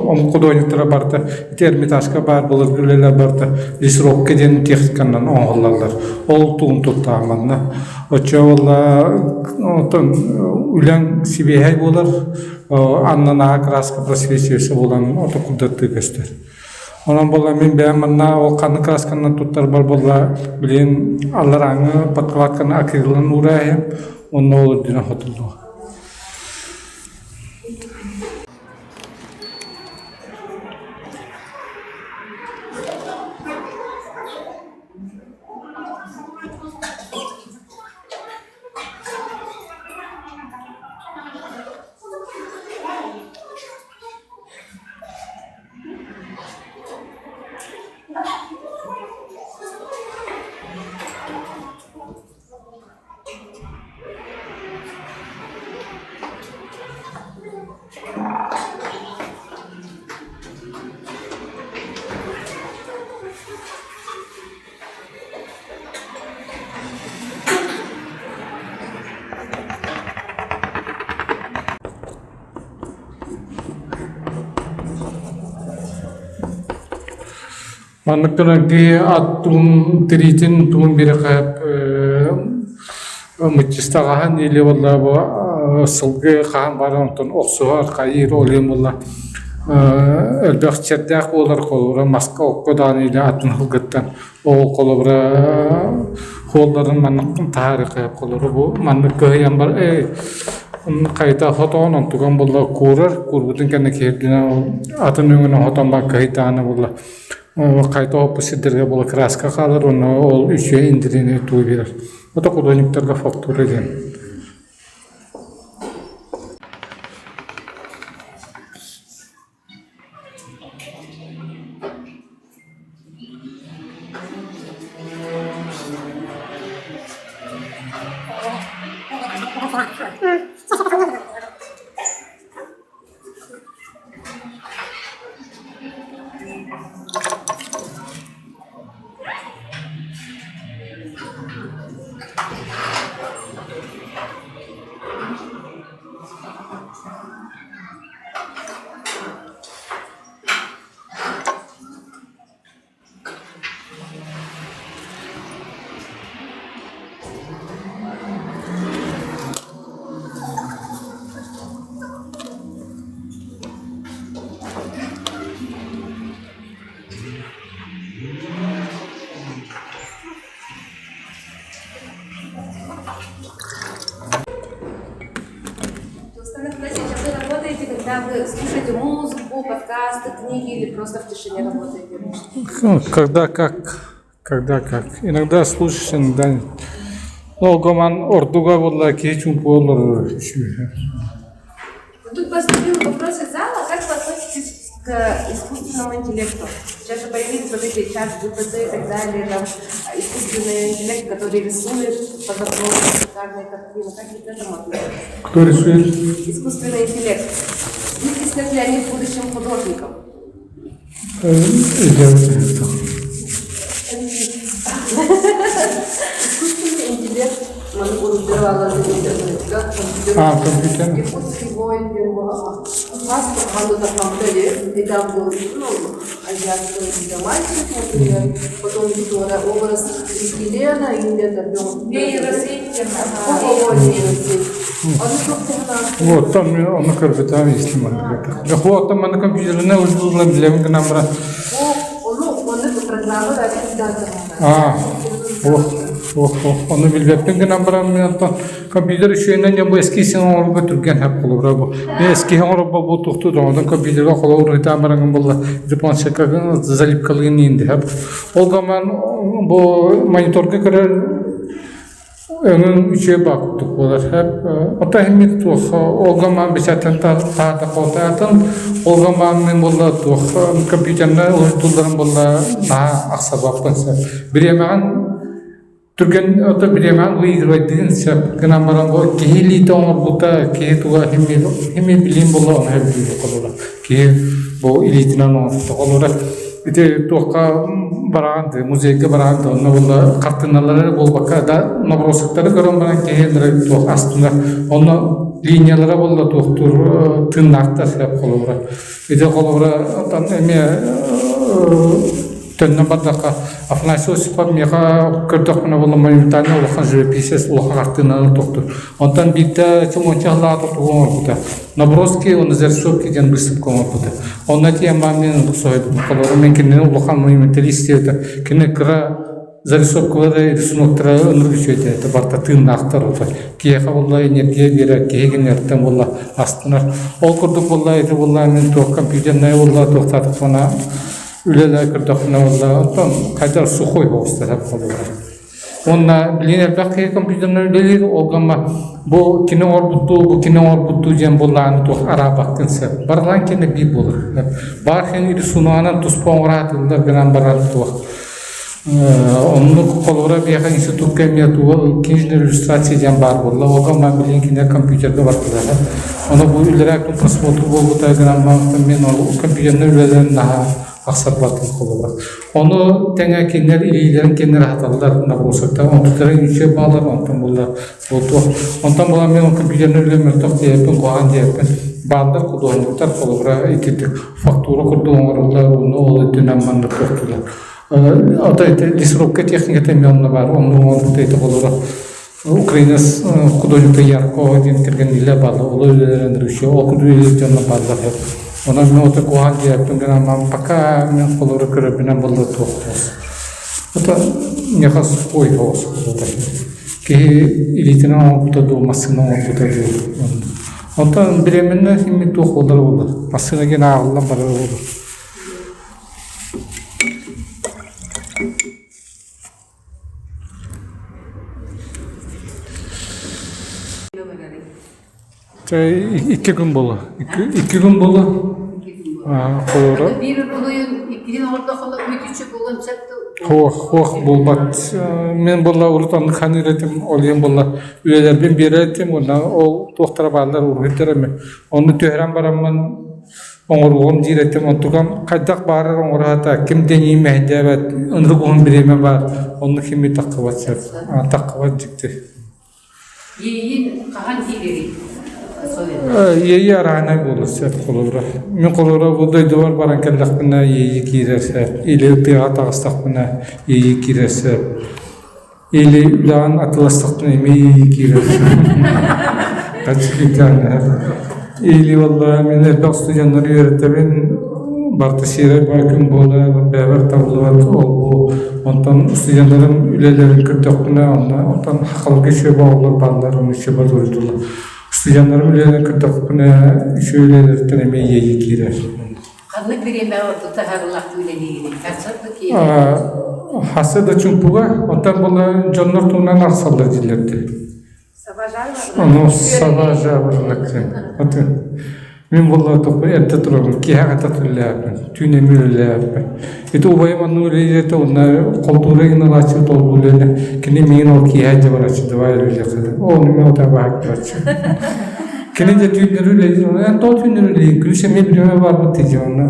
омук художниктара барыта ити Эрмитажка баар былыргы үлэлэр барыта лесоробка диэн техниканан оҥоһуллаллар. Ол тугун туттаҕын манна. Оччо буолла оттон үлэҥ сибиэһэй буолар, аннанааҕы краска просвечивается буолан ото курдаттыы көстөр. Онон буолла мин бэйэм манна ол ханнык кыраасканан туттарбар буолла билигин алларааҥҥы подкладканы акрилынан уурааһым уонна ол үрдүнэн хотуллуо. Маннык гынан киһи ат тугун тириитин тугун биэрэхэ мыччыстаҕаһын или буолла бу сылгы хаһан баран онтон охсуһар хайыыр ол иһин буолла элбэх чэрдээх буолар холобура маска окко даҕаны или атын сылгыттан Ол холобура хуолларын маннык таһаарыахха холобура бу маннык кыһыйан бар хайта хотоон онтуган буолла куурар куурбутун кэннэ киһирдинэ ол атын өҥүнэн хотон бар кыһыйдаҕына буолла хайта оппут сирдэргэ буола краска хаалар уонна ол үчүгэй индирини туу биэрэр. Ото художниктарга фактура диэн. Руслан Афанасьевич, а вы работаете, когда вы слушаете музыку, подкасты, книги или просто в тишине работаете? Ну, когда как, когда как. Иногда слушаешь, иногда нет. Ол гоман ордуга буолла киһи чуумпу олорор үчүгэй. Тут поступил вопрос из зала, как вы относитесь к искусственному интеллекту? Сейчас же появились вот эти чат GPT и так далее, там искусственный интеллект, который рисует по запросу шикарные картины. Как вы к этому относитесь? Кто рисует? Искусственный интеллект. Вытеснят ли они в будущем художников? Искусственный интеллект маны уруйдара А, компьютер. Якутский воин диэн хас ханна это был ну, азиатский мальчик, например, потом Виктора образ Елена, и где-то Нейросеть. Вот, там ону көрбүтүм истим Вот там маны компьютеріне узулан билемин гынан баран. А, ох, ох, ох, ону билбэппин гынан баран мен онтон Компьютер үчүгэйинэн дьон бу эскиз оҥорорго түргэн сөп холобура бу. Эскиз оҥорорго бу туохтуу доҕордон компьютерга холобур ыытаан бараҥын буолла ити планшекка залипкалыын иинди сөп. Ол гынан бу мониторга көрөр Өҥүҥ үчүгэй баар курдук буолар. Оттон иһиммит туох олгомаан бэчээттэн таһаарда атын олгомаан мин буолла туох компьютернай уһуйдуулларын буолла наһаа ахсарбаппын сөп. Бириэмэҕин түргэн ото бириэмэҕин выигрывайдыгын сөп гынан баран бу киһи илиитэ оҥорбута киһи туга химия билиим буолла ону сөбүлүүр холобура киһи бу илиитинэн оҥорбута холобура Ити туохха бараҕын дыы, музейга бараҕын да онно буолла хартыыналары эрэ буолбакка да набросоктары көрөн баран киһи ынырык туох астынар. Онно линиялара буолла туохтуур тыыннаахтар сөп холобура. Ити холобура оттон эмиэ төннөн бардахха Афанасий Осипов миэхэ көрдөхпүнэ буолла моментально улахан живописец улахан хартыынаны туохтуур. Онтон биирдэ чуҥоччу аһылаата тугу оҥорбута. Наброски уонна зарисовки диэн быыстапка оҥорбута. Онно тиэмэм мин соһуйбутум. Холобура, мин кинини улахан монументалист диэбитэ. Кини кыра зарисовкалары, рисуноктары ынырык үчүгэйдэр этэ, барыта тыыннаахтар ото. Киһиэхэ буолла энергия биэрэр, киһи кинилэртэн буолла астынар. Ол курдук буолла, ити буолла мин туох компьютернай буолла, туохтаатахпына үлэлээ көрдөхпүнэ буолла, оттон хайдах сухой оҕустар холобура. Уонна билигин элбэх киһи компьютерынан үлэлиир, ол гына бу кини оҥорбуттуу, бу кини оҥорбуттуу диэн буоллаҕына туох араабаккын сөп. Барылаан киэнэ биир буолар. Баар киһини рисунуганан туспа оҥораатыллар гынан баран туох. Оннук холобура биһиэхэ институкка эмиэ туга книжная иллюстрация диэн баар буолла. Ол гына билигин кинилэр компьютерга бардылар. Ону бу үлэлэр просмотр буолбута гынан мин ол компьютернай үлэлэрин наһаа ахсарбатын холобура. Ону тэҥэ кинилэр илиилэрин кинилэр аһаталлар набросоктар, онтуктара үчүгэй баалар, онтон буллар буолтуох. Онтон буолан мен ол компьютернай үлэ мөлтөх диэппин, куһаҕан диэппин. Бааллар худуоһунньуктар холобура итирдик фактура курдук оҥороллор, уонна ол өттүнэн маннык туохтулар. Ото ити лесорубка техниката эмиэ онно баар, онно оҥорбута ити холобура Украина художника Яркова диэн кэргэнниилэр бааллар, ол үлэлэрин режиссер, ол курдук үлэлиир дьоннор бааллар. Онон мин ото куһаҕан диэбэппин гынан пока мин холобура көрөрбүнэн буолла туох соҕус. Это миэхэ сухой соҕус буолла. Киһи илиитинэн оҥорбута дуу, массыына оҥорбута дуу. Онтон бириэмэннэ симми туох буолара буолла. Массыына диэн ааҕыллан барара буолла. Икки күн буолла. Икки күн буолла. Холобура. Суох, суох буолбат. Мин буолла урут оннук ханыыр этим, ол иһин буолла үлэлэрбин биэрэр этим уонна ол туохтара бааллар уруһуйдар эми. Онну түһэрэн бараммын оҥоруоҕум диир этим, онтукам хайдах баарар оҥоро сатаа, ким да эйиигин мэһэйдээбэт, ынырык уһун бириэмэ баар, онно кими таххыбат сөп, таххыбат дьикти. Иэйиин хаһан киирэрий? Иэйии арааһынай буолар сөп холобура. Мин холобура бу дойдубар баран кэллэхпинэ иэйии киирэр сөп, или тыаҕа таҕыстахпына иэйии киирэр сөп, или үлэҕин атыыластахпына эмиэ иэйии киирэр сөп. Или уолла мин элбэх студеннары үөрэтэбин, барыта сиэрэй баар күн буола, бэйэбэр табыллыбат ол-бу. Онтон студеннарым үлэлэрин көрдөхпүнэ, онно онтон хахалга үчүгэй оҕолор бааллар, ону үчүгэй дуруйдулар. Студеннарым үлэлэрин көрдөхпүнэ, үчүгэй үлэлэриттэн эмиэ иэйии киирэр. Ханнык бириэмэ ордук таһаарыылаахтык үлэлиигиний? Харсар да киирэр? Хасы да чуҥкуга, оттон була дьоннор туһунан арахсаллар дииллэр дии. Ону саба жабырлык Мин буолла тохпу эрдэ турабын, киэһэ хата үлэлээбиппин, түүн эмиэ үлэлээбиппин. Ити убайым оннук үлэлиир этэ, уонна холтуура игин ылааччы толбу үлэлэ. Кини миигин ол киэһэ дьэ барааччы, давай үлэлиэххэ. Ол мен отаа баһак барааччы. Кини дьэ түүннэри үлэлиир, эн тоҕо түүннэри үлэлиир, күнүс эмиэ бириэмэ барбыт дии онно.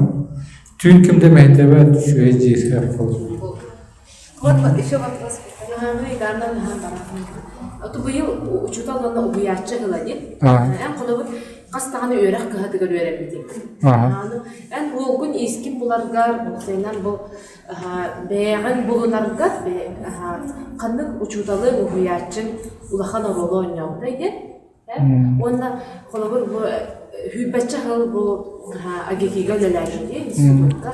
Түүн ким да мэһэйдээбэт, үчүгэй дии Вот еще вопрос. Оту быйыл учуутал уонна уһуйааччы ыла дии. Эн холобур хас даҕаны үөрэх кыһатыгар үөрэммитиҥ. Эн уолгун иискин буларгар, уопсайынан бу бэйэҕин булунаргар ханнык учууталыҥ, уһуйааччыҥ улахан оруолу оонньообутай диэн Уонна холобур бу сүүрбэччэ сыл бу АГИКИга үлэлээбитим институкка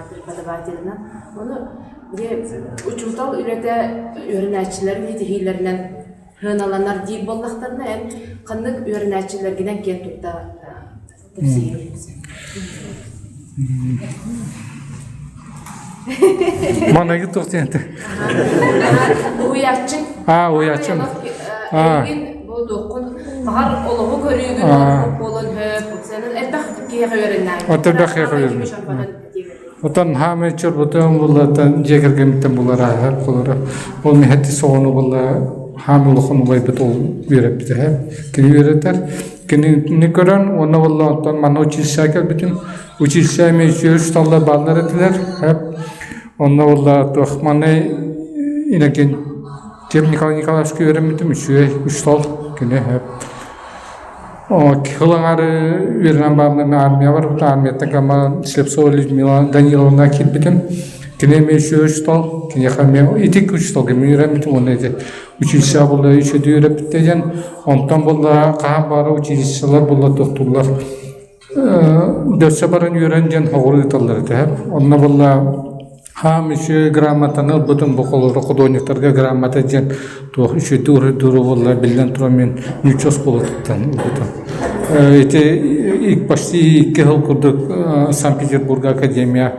преподавателинэн. Ону учуутал үлэтэ үөрэнээччилэр ситиһиилэринэн сыаналанар диир буоллахтарына, эн ханнык үөрэнээччилэргинэн киэн тутта кэпсиигин? Маныгы туох диэн этэ? Уһуйааччыҥ. Аа, уһуйааччым. Эйигин бу туоххун баҕар олоҕу көрүүгүн олорбут буолан хөп, сенен элбэх киһиэхэ үөрэннэҕиҥ. От элбэх киһиэхэ үөрэнним. Отон хаамай чорботон буллатан дьиэ кэргэмиттэн булар холоро. Ол миһэти соҕону булла хаам улахан улайбыт ол үөрэппитэ. Кини үөрэтэр. Кинини көрөн уонна буолла онтон манна училищеҕа кэлбитим. Училище эмиэ үчүгэй учууталлар бааллар этилэр. Онно буолла туох манна Иннокентий Николай Николаевичка үөрэммитим үчүгэй учуутал кини. Кыһыл аҥаары үөрэнэн баран армия барбыта. Армияттан кэлэн Слепцова Людмила Даниловна киирбитим. Кини эмиэ үчүгэй учуутал. Киниэхэ эмиэ итик учууталга эмиэ үөрэммитим уонна ити училище буолла үчүгэйдик үөрэппиттэ диэн. Онтон буолла хаһан баара училищелар буолла тохтууллар. Дөссө баран үөрэн диэн хоҕур ыыталлар этэ. Онно буолла хаам үчүгэй грамотаны ылбытым бу холобура худуонньуктарга грамота диэн туох үчүгэйдик уруһуйдуура буолла биллэн туран мин нуучча оскуолатыттан ылбытым. Ити почти 2 сыл курдук Санкт-Петербурга академия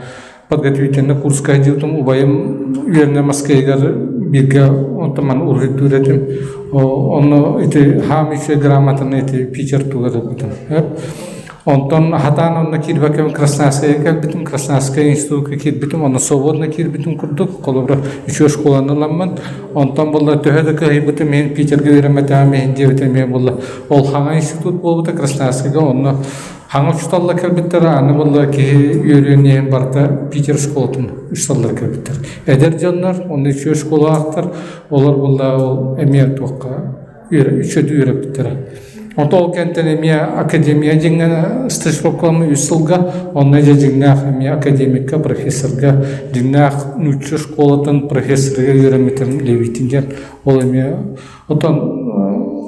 подготовительный курска сылдьыбытым убайым үөрэнэ Москваҕа бииргэ онтон маны уруһуйдуур этим онно ити хаам үчүгэй грамотаны ити Питер тугар ылбытым онтон хатаан онно киирбэккэ Красноярскайга кэлбитим Красноярскай институтка киирбитим онно свободно киирбитим курдук холобура үчүгэй школаны ыламмын онтон буолла төһө да кыһыйбытым иһин Питергэ үөрэммэтэҕим иһин диэбитим эмиэ буолла ол хаҥа институт буолбута Красноярскайга онно Хаҥа учууталлар кэлбиттэрэ, аны буолла киһи үөрүөн иһин барыта Питер школатын учууталлара кэлбиттэр. Эдэр дьоннор, онно үчүгэй школалаахтар, олор буолла ол эмиэ туохха үчүгэйдик үөрэппиттэрэ. Онто ол кэнтэн эмиэ академия дьиҥҥэ стажировкаламмыт үс сылга, онно дьэ дьиҥнээх эмиэ академикка, профессорга, дьиҥнээх нуучча школатын профессорыгар үөрэммитим Левитин диэн, ол эмиэ Оттон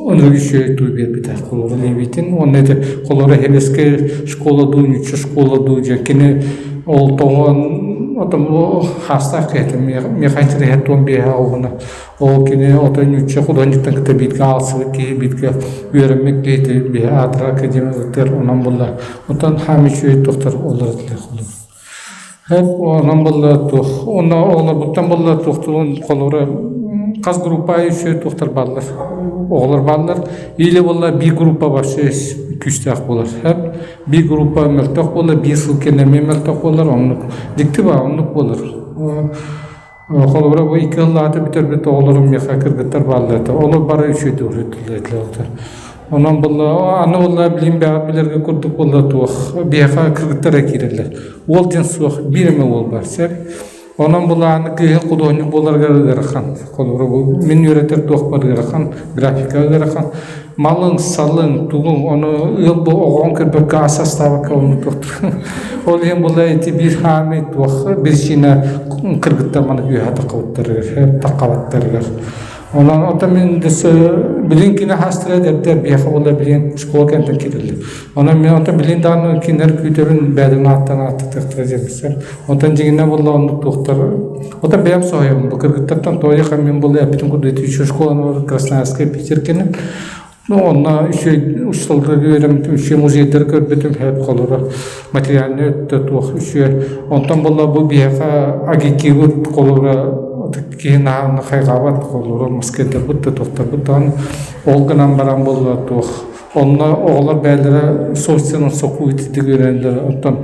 ынырык үчүгэй туу биэрбитэ холобура Левитин уонна ити холобура Хебескэй школа дуу, ньучча школа дуу дьэ кини ол тоҕон отон хаастаах киһи миэхэ интэриэһэ туон биэһэ оҕуна ол кини отой ньучча художниктан кытта бииргэ аалсыбыт киһи бииргэ үөрэммит киһи биһи аатыра академия ыытар онон булла оттон хаам үчүгэй тохтор олор этилэр холобура Онон буолла туох онно оҕолорбуттан буолла туохтуун холобура хас группа аайы үчүгэй туохтар бааллар оҕолор бааллар или буолла биир группа вообще күүстээх буолар биир группа мөлтөх буолар биир сыл кэннэ эмиэ мөлтөх буолар оннук дьикти баа оннук буолар Холобура, бу икки ыллаата бүтэрбит оҕолорум миэхэ кыргыттар бааллар этэ. Олор бары үчүгэйдик уруһуйдууллар этилэр. Онон буолла, аны буолла билим бэҕэ билэргэ курдук буолла туох, биһиэхэ кыргыттар эрэ киирэллэр. Уол диэн суох, биир эмэ уол бар, сөп. Онон буолла аны кыыһы худуоһунньук буоларыгар ыарахан. Холобура, бу мин үөрэтэр туохпар ыарахан, графика ыарахан. Малыҥ, салыҥ, тугуҥ, ону ыал бу оҕоҕун көрбөккө ас астаабакка ону туохтуур. Ол иһин буолла ити биир хаамый туох причина кыргыттар маны үөһэ таххабыттарыгар, таххабаттарыгар. Онон оттон мин билин кини хаастара эдэрдэр биһиэхэ буолла билин школа кэнтэн киирэллэр. Онон мин оттон билин даҕаны кинилэр күүтэбин бэйэлэрин ааттан ааттатыахтара диэн Онтон дьиҥинэн буолла оннук туохтар Оттон бэйэм соһуйабын бу кыргыттартан тоойуох мин буолла эппитим курдук ити үчүгэй школаны Красноярскай Питер кэннин ну онно үчүгэй учууталларга үөрэммитим үчүгэй музейдары көрбүтүм хэп холоро материальнай өттө туох үчүгэй онтон буолла бу биһиэхэ агитивыт холоро киһи наһаа хайҕаабат холоро москвадарбыт да туохтарбыт даҕаны ол гынан баран буолла туох онно оҕолор бэйэлэрэ собственно сокуу ититик үөрэнэллэр оттон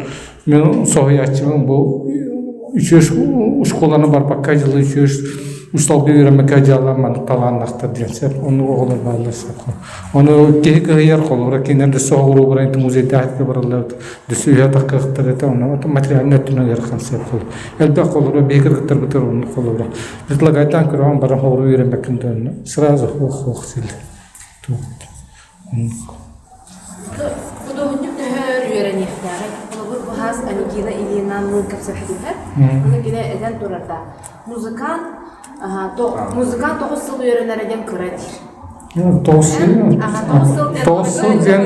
Мен соһуйааччыбын бу үчүгэй школаны барбакка дьылы үчүгэй усталга үөрэммэккэ дьаалар маннык талааннаахтар диэн сөп. Оннук оҕолор бааллар сөп. Ону киһи кыһыйар холобура кинилэр дөссө оҕолору баран музейдаах бараллар дөссө үһэ таххыахтар этэ онно материальнай өттүнэн ыарахан сөп холобура. Элбэх холобура биһи кыргыттарбытыгар оннук холобура. Предлагайтаан көрөҕүн баран оҕолору үөрэммэккин да сразу ох-ох силлэр. Худуоһунньук төһө өр үөрэниэхтээҕий? Холобур, бу хаас Анегина Ильинаныын кэпсэппитигэр, ону кини этэн турарда. Музыкант, музыкант 9 сыл үөрэнэрэ диэн кыра диир. 9 сыл 9 сыл диэн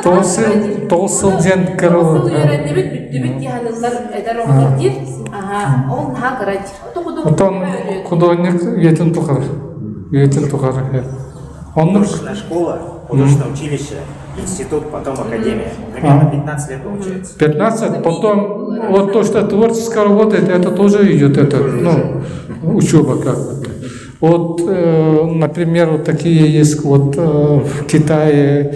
9 сыл 9 сыл диэн кыра 9 сыл үөрэннибит, бүттүбүт дии саныыллар эдэр оҕолор диир. Ол наһаа кыра диир. Отон худуоһунньук үйэтин тухары. Үйэтин тухары. Оннук Художественная школа, художественное училище, институт, потом академия. Примерно 15 лет получается. 15, потом вот то, что творческая работа, это тоже идет, это, ну, учеба как бы. Вот, например, вот такие есть вот в Китае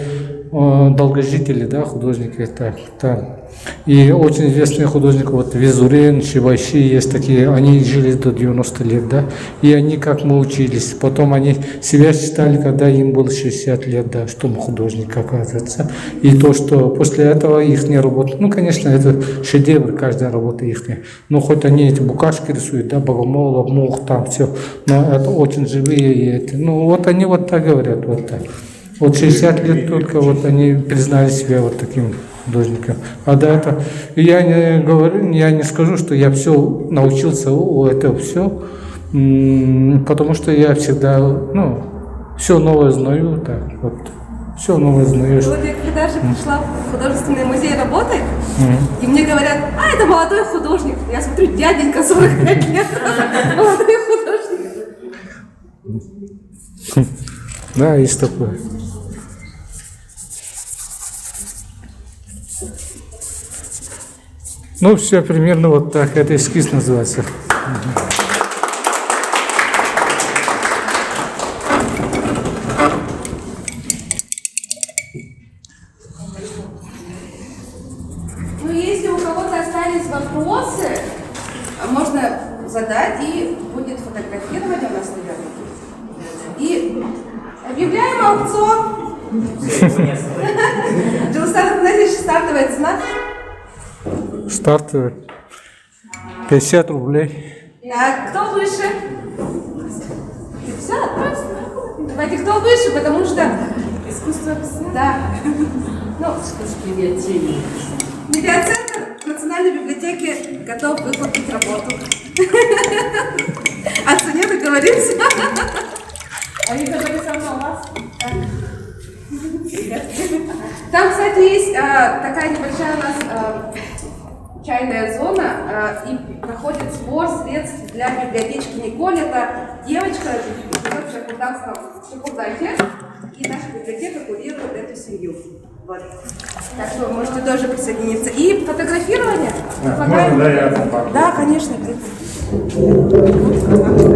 долгожители, да, художники, так, там. И очень известные художники, вот Визурен, Шибайши, есть такие, они жили до 90 лет, да, и они как мы учились. Потом они себя считали, когда им было 60 лет, да, что мы художник, оказывается. И то, что после этого их работа, ну, конечно, это шедевр, каждая работа их. Ну, хоть они эти букашки рисуют, да, богомолов, мух, там все, но это очень живые, и это, ну, вот они вот так говорят, вот так. Вот 60 лет только вот они признали себя вот таким художником. А до этого я не говорю, я не скажу, что я все научился у этого все, потому что я всегда, ну, все новое знаю, так вот, все новое знаешь. Вот я когда же пришла в художественный музей работать, и мне говорят, а, это молодой художник. Я смотрю, дяденька 45 лет, молодой художник. Да, есть такое. Ну, все примерно вот так. Это эскиз называется. Ну, если у кого-то остались вопросы, можно задать, и будет фотографировать у нас, наверное. И объявляем аукцион. Все, его не остановить. Джилстан Афанасьевич, стартовая цена. Стартовый. 50 рублей. Так, кто выше? 50, просто. Давайте, кто выше, потому что... Искусство Да. Ну, Медиацентр Национальной библиотеки готов выполнить работу. О цене договоримся. Алиса Борисовна, у вас? Там, кстати, есть такая небольшая у нас чайная зона, и проходит сбор средств для библиотечки Николь. Это девочка, живет в Шахурданском Шахурдахе, и наша библиотека курирует эту семью. Вот. Так что вы можете тоже присоединиться. И фотографирование. Предлагаю. можно, да, я компактно? Да, конечно.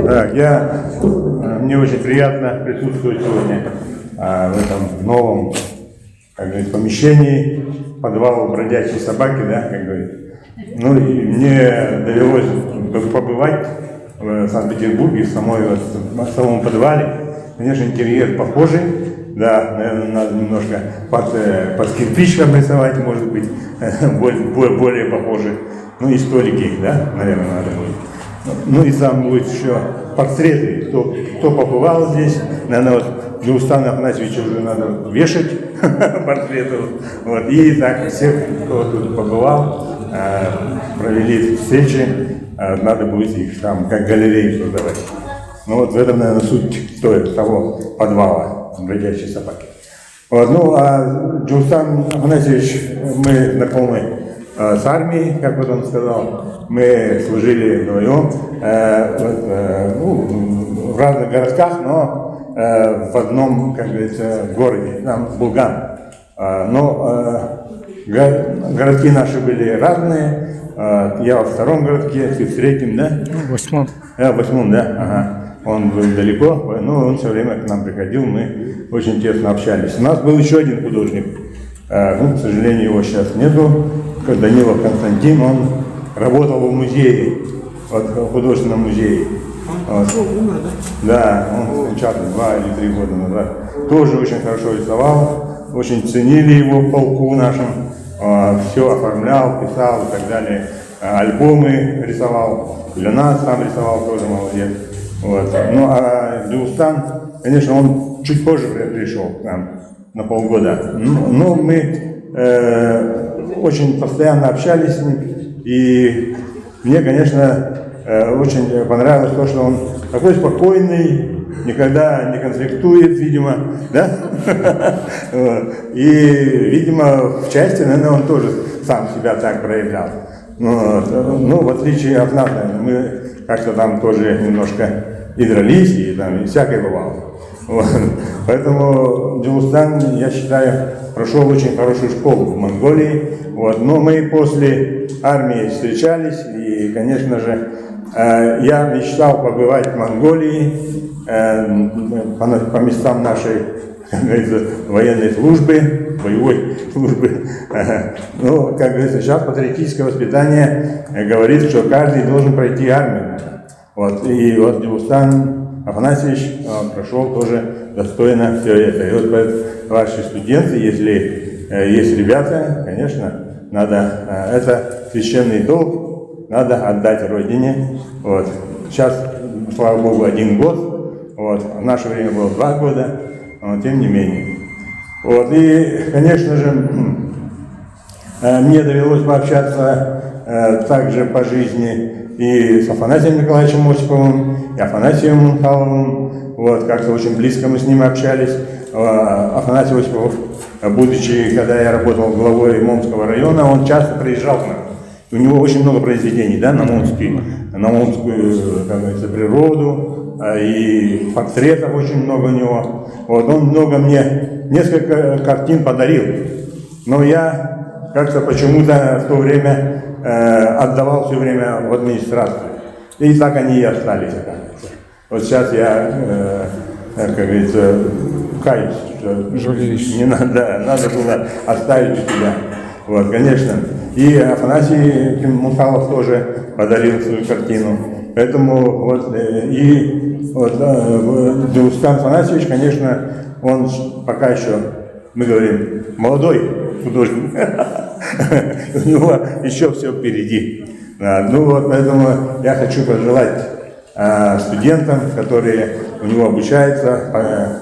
Так, мне очень приятно присутствовать сегодня в этом новом, как говорится, помещении, подвал бродячей собаки, да, как говорится. Ну и мне довелось побывать в Санкт-Петербурге, в самом подвале. Конечно, интерьер похожий, да, наверное, надо немножко под кирпич обрисовать, может быть, более похожий. Ну и столики, да, наверное, надо будет. Ну и там будет еще портреты, кто побывал здесь. Наверное, вот Джилустана Афанасьевича уже надо вешать портреты. Вот. И так всех, кто тут побывал, провели встречи, надо будет их там как галерею создавать. Ну вот в этом, наверное, суть того подвала бродячей собаки. Вот, ну, а Джилустан Афанасьевич, мы знакомы с армией, как вот он сказал, мы служили вдвоем, ну, в разных городках, но в одном, как говорится, городе, там Булган. Но городки наши были разные, я во втором городке, ты в третьем, да? В восьмом. Я в восьмом, да, ага. Он был далеко, но он все время к нам приходил, мы очень тесно общались. У нас был еще один художник, ну, к сожалению, его сейчас нету, Данилов Константин, он работал в музее, вот, в художественном музее. Вот. Умер, да? Да, он скончался 2 или 3 года назад. Тоже очень хорошо рисовал, очень ценили его в полку нашем, все оформлял, писал и так далее. Альбомы рисовал, для нас сам рисовал, тоже молодец. Вот. Ну а Джилустан, конечно, он чуть позже пришел к нам, на полгода. Но мы очень постоянно общались с ним, и мне, конечно, очень понравилось то, что он такой спокойный, никогда не конфликтует, видимо, да? И, видимо, в части, наверное, он тоже сам себя так проявлял. Ну, в отличие от нас, наверное, мы как-то там тоже немножко и дрались, и там и всякое бывало. Вот. Поэтому Дьулустан, я считаю, прошел очень хорошую школу в Монголии. Вот. Но мы после армии встречались, и, конечно же, я мечтал побывать в Монголии по местам нашей, как говорится, военной службы, боевой службы. Ну, как говорится, сейчас патриотическое воспитание говорит, что каждый должен пройти армию. Вот, и вот Дьулустан Афанасьевич прошел тоже достойно все это. И вот ваши студенты, если есть ребята, конечно, надо, это священный долг, надо отдать Родине. Вот. Сейчас, слава богу, один год, вот. В наше время было 2 года, но тем не менее. Вот. И, конечно же, мне довелось пообщаться также по жизни и с Афанасием Николаевичем Осиповым, и Афанасием Мунхаловым. Вот, как-то очень близко мы с ним общались. Афанасий Осипов, будучи, когда я работал главой Момского района, он часто приезжал к нам. У него очень много произведений, да, на Момскую, как говорится, природу, и портретов очень много у него. Вот, он много мне, несколько картин подарил. Но я как-то почему-то в то время отдавал все время в администрацию. И так они и остались, оказывается. Вот сейчас я, как говорится, каюсь, что Жалеешь. не надо, да, надо было оставить у себя. Вот, конечно. И Афанасий Мунхалов тоже подарил свою картину. Поэтому вот, и вот, Дьулустан Афанасьевич, конечно, он пока еще, мы говорим, молодой художник. У него еще все впереди. Да, ну вот, поэтому я хочу пожелать студентам, которые у него обучаются,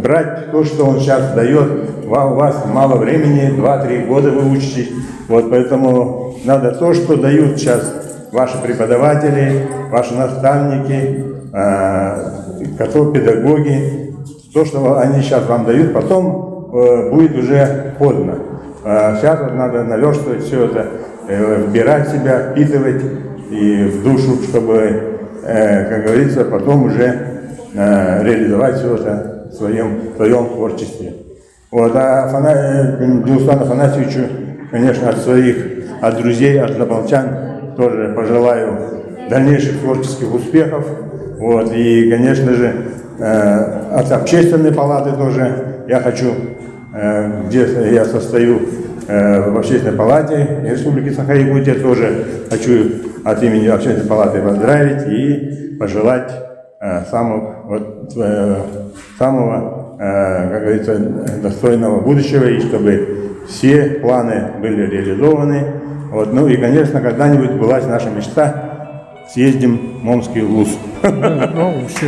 брать то, что он сейчас дает. У вас мало времени, 2-3 года вы учитесь. Вот поэтому надо то, что дают сейчас ваши преподаватели, ваши наставники, которые педагоги, то, что они сейчас вам дают, потом будет уже поздно. Сейчас вот надо наверстывать все это, вбирать себя, впитывать и в душу, чтобы, как говорится, потом уже реализовать все это в своем творчестве. Вот, а Дьулустану Афанасьевичу, конечно, от своих, от друзей, от однополчан тоже пожелаю дальнейших творческих успехов. Вот, и, конечно же, от общественной палаты тоже я хочу, где я состою в общественной палате Республики Саха-Якутия, тоже хочу от имени общественной палаты поздравить и пожелать самого, вот, самого, как говорится, достойного будущего, и чтобы все планы были реализованы. Вот. Ну и, конечно, когда-нибудь сбылась наша мечта, съездим в Момский улус. Ну, все.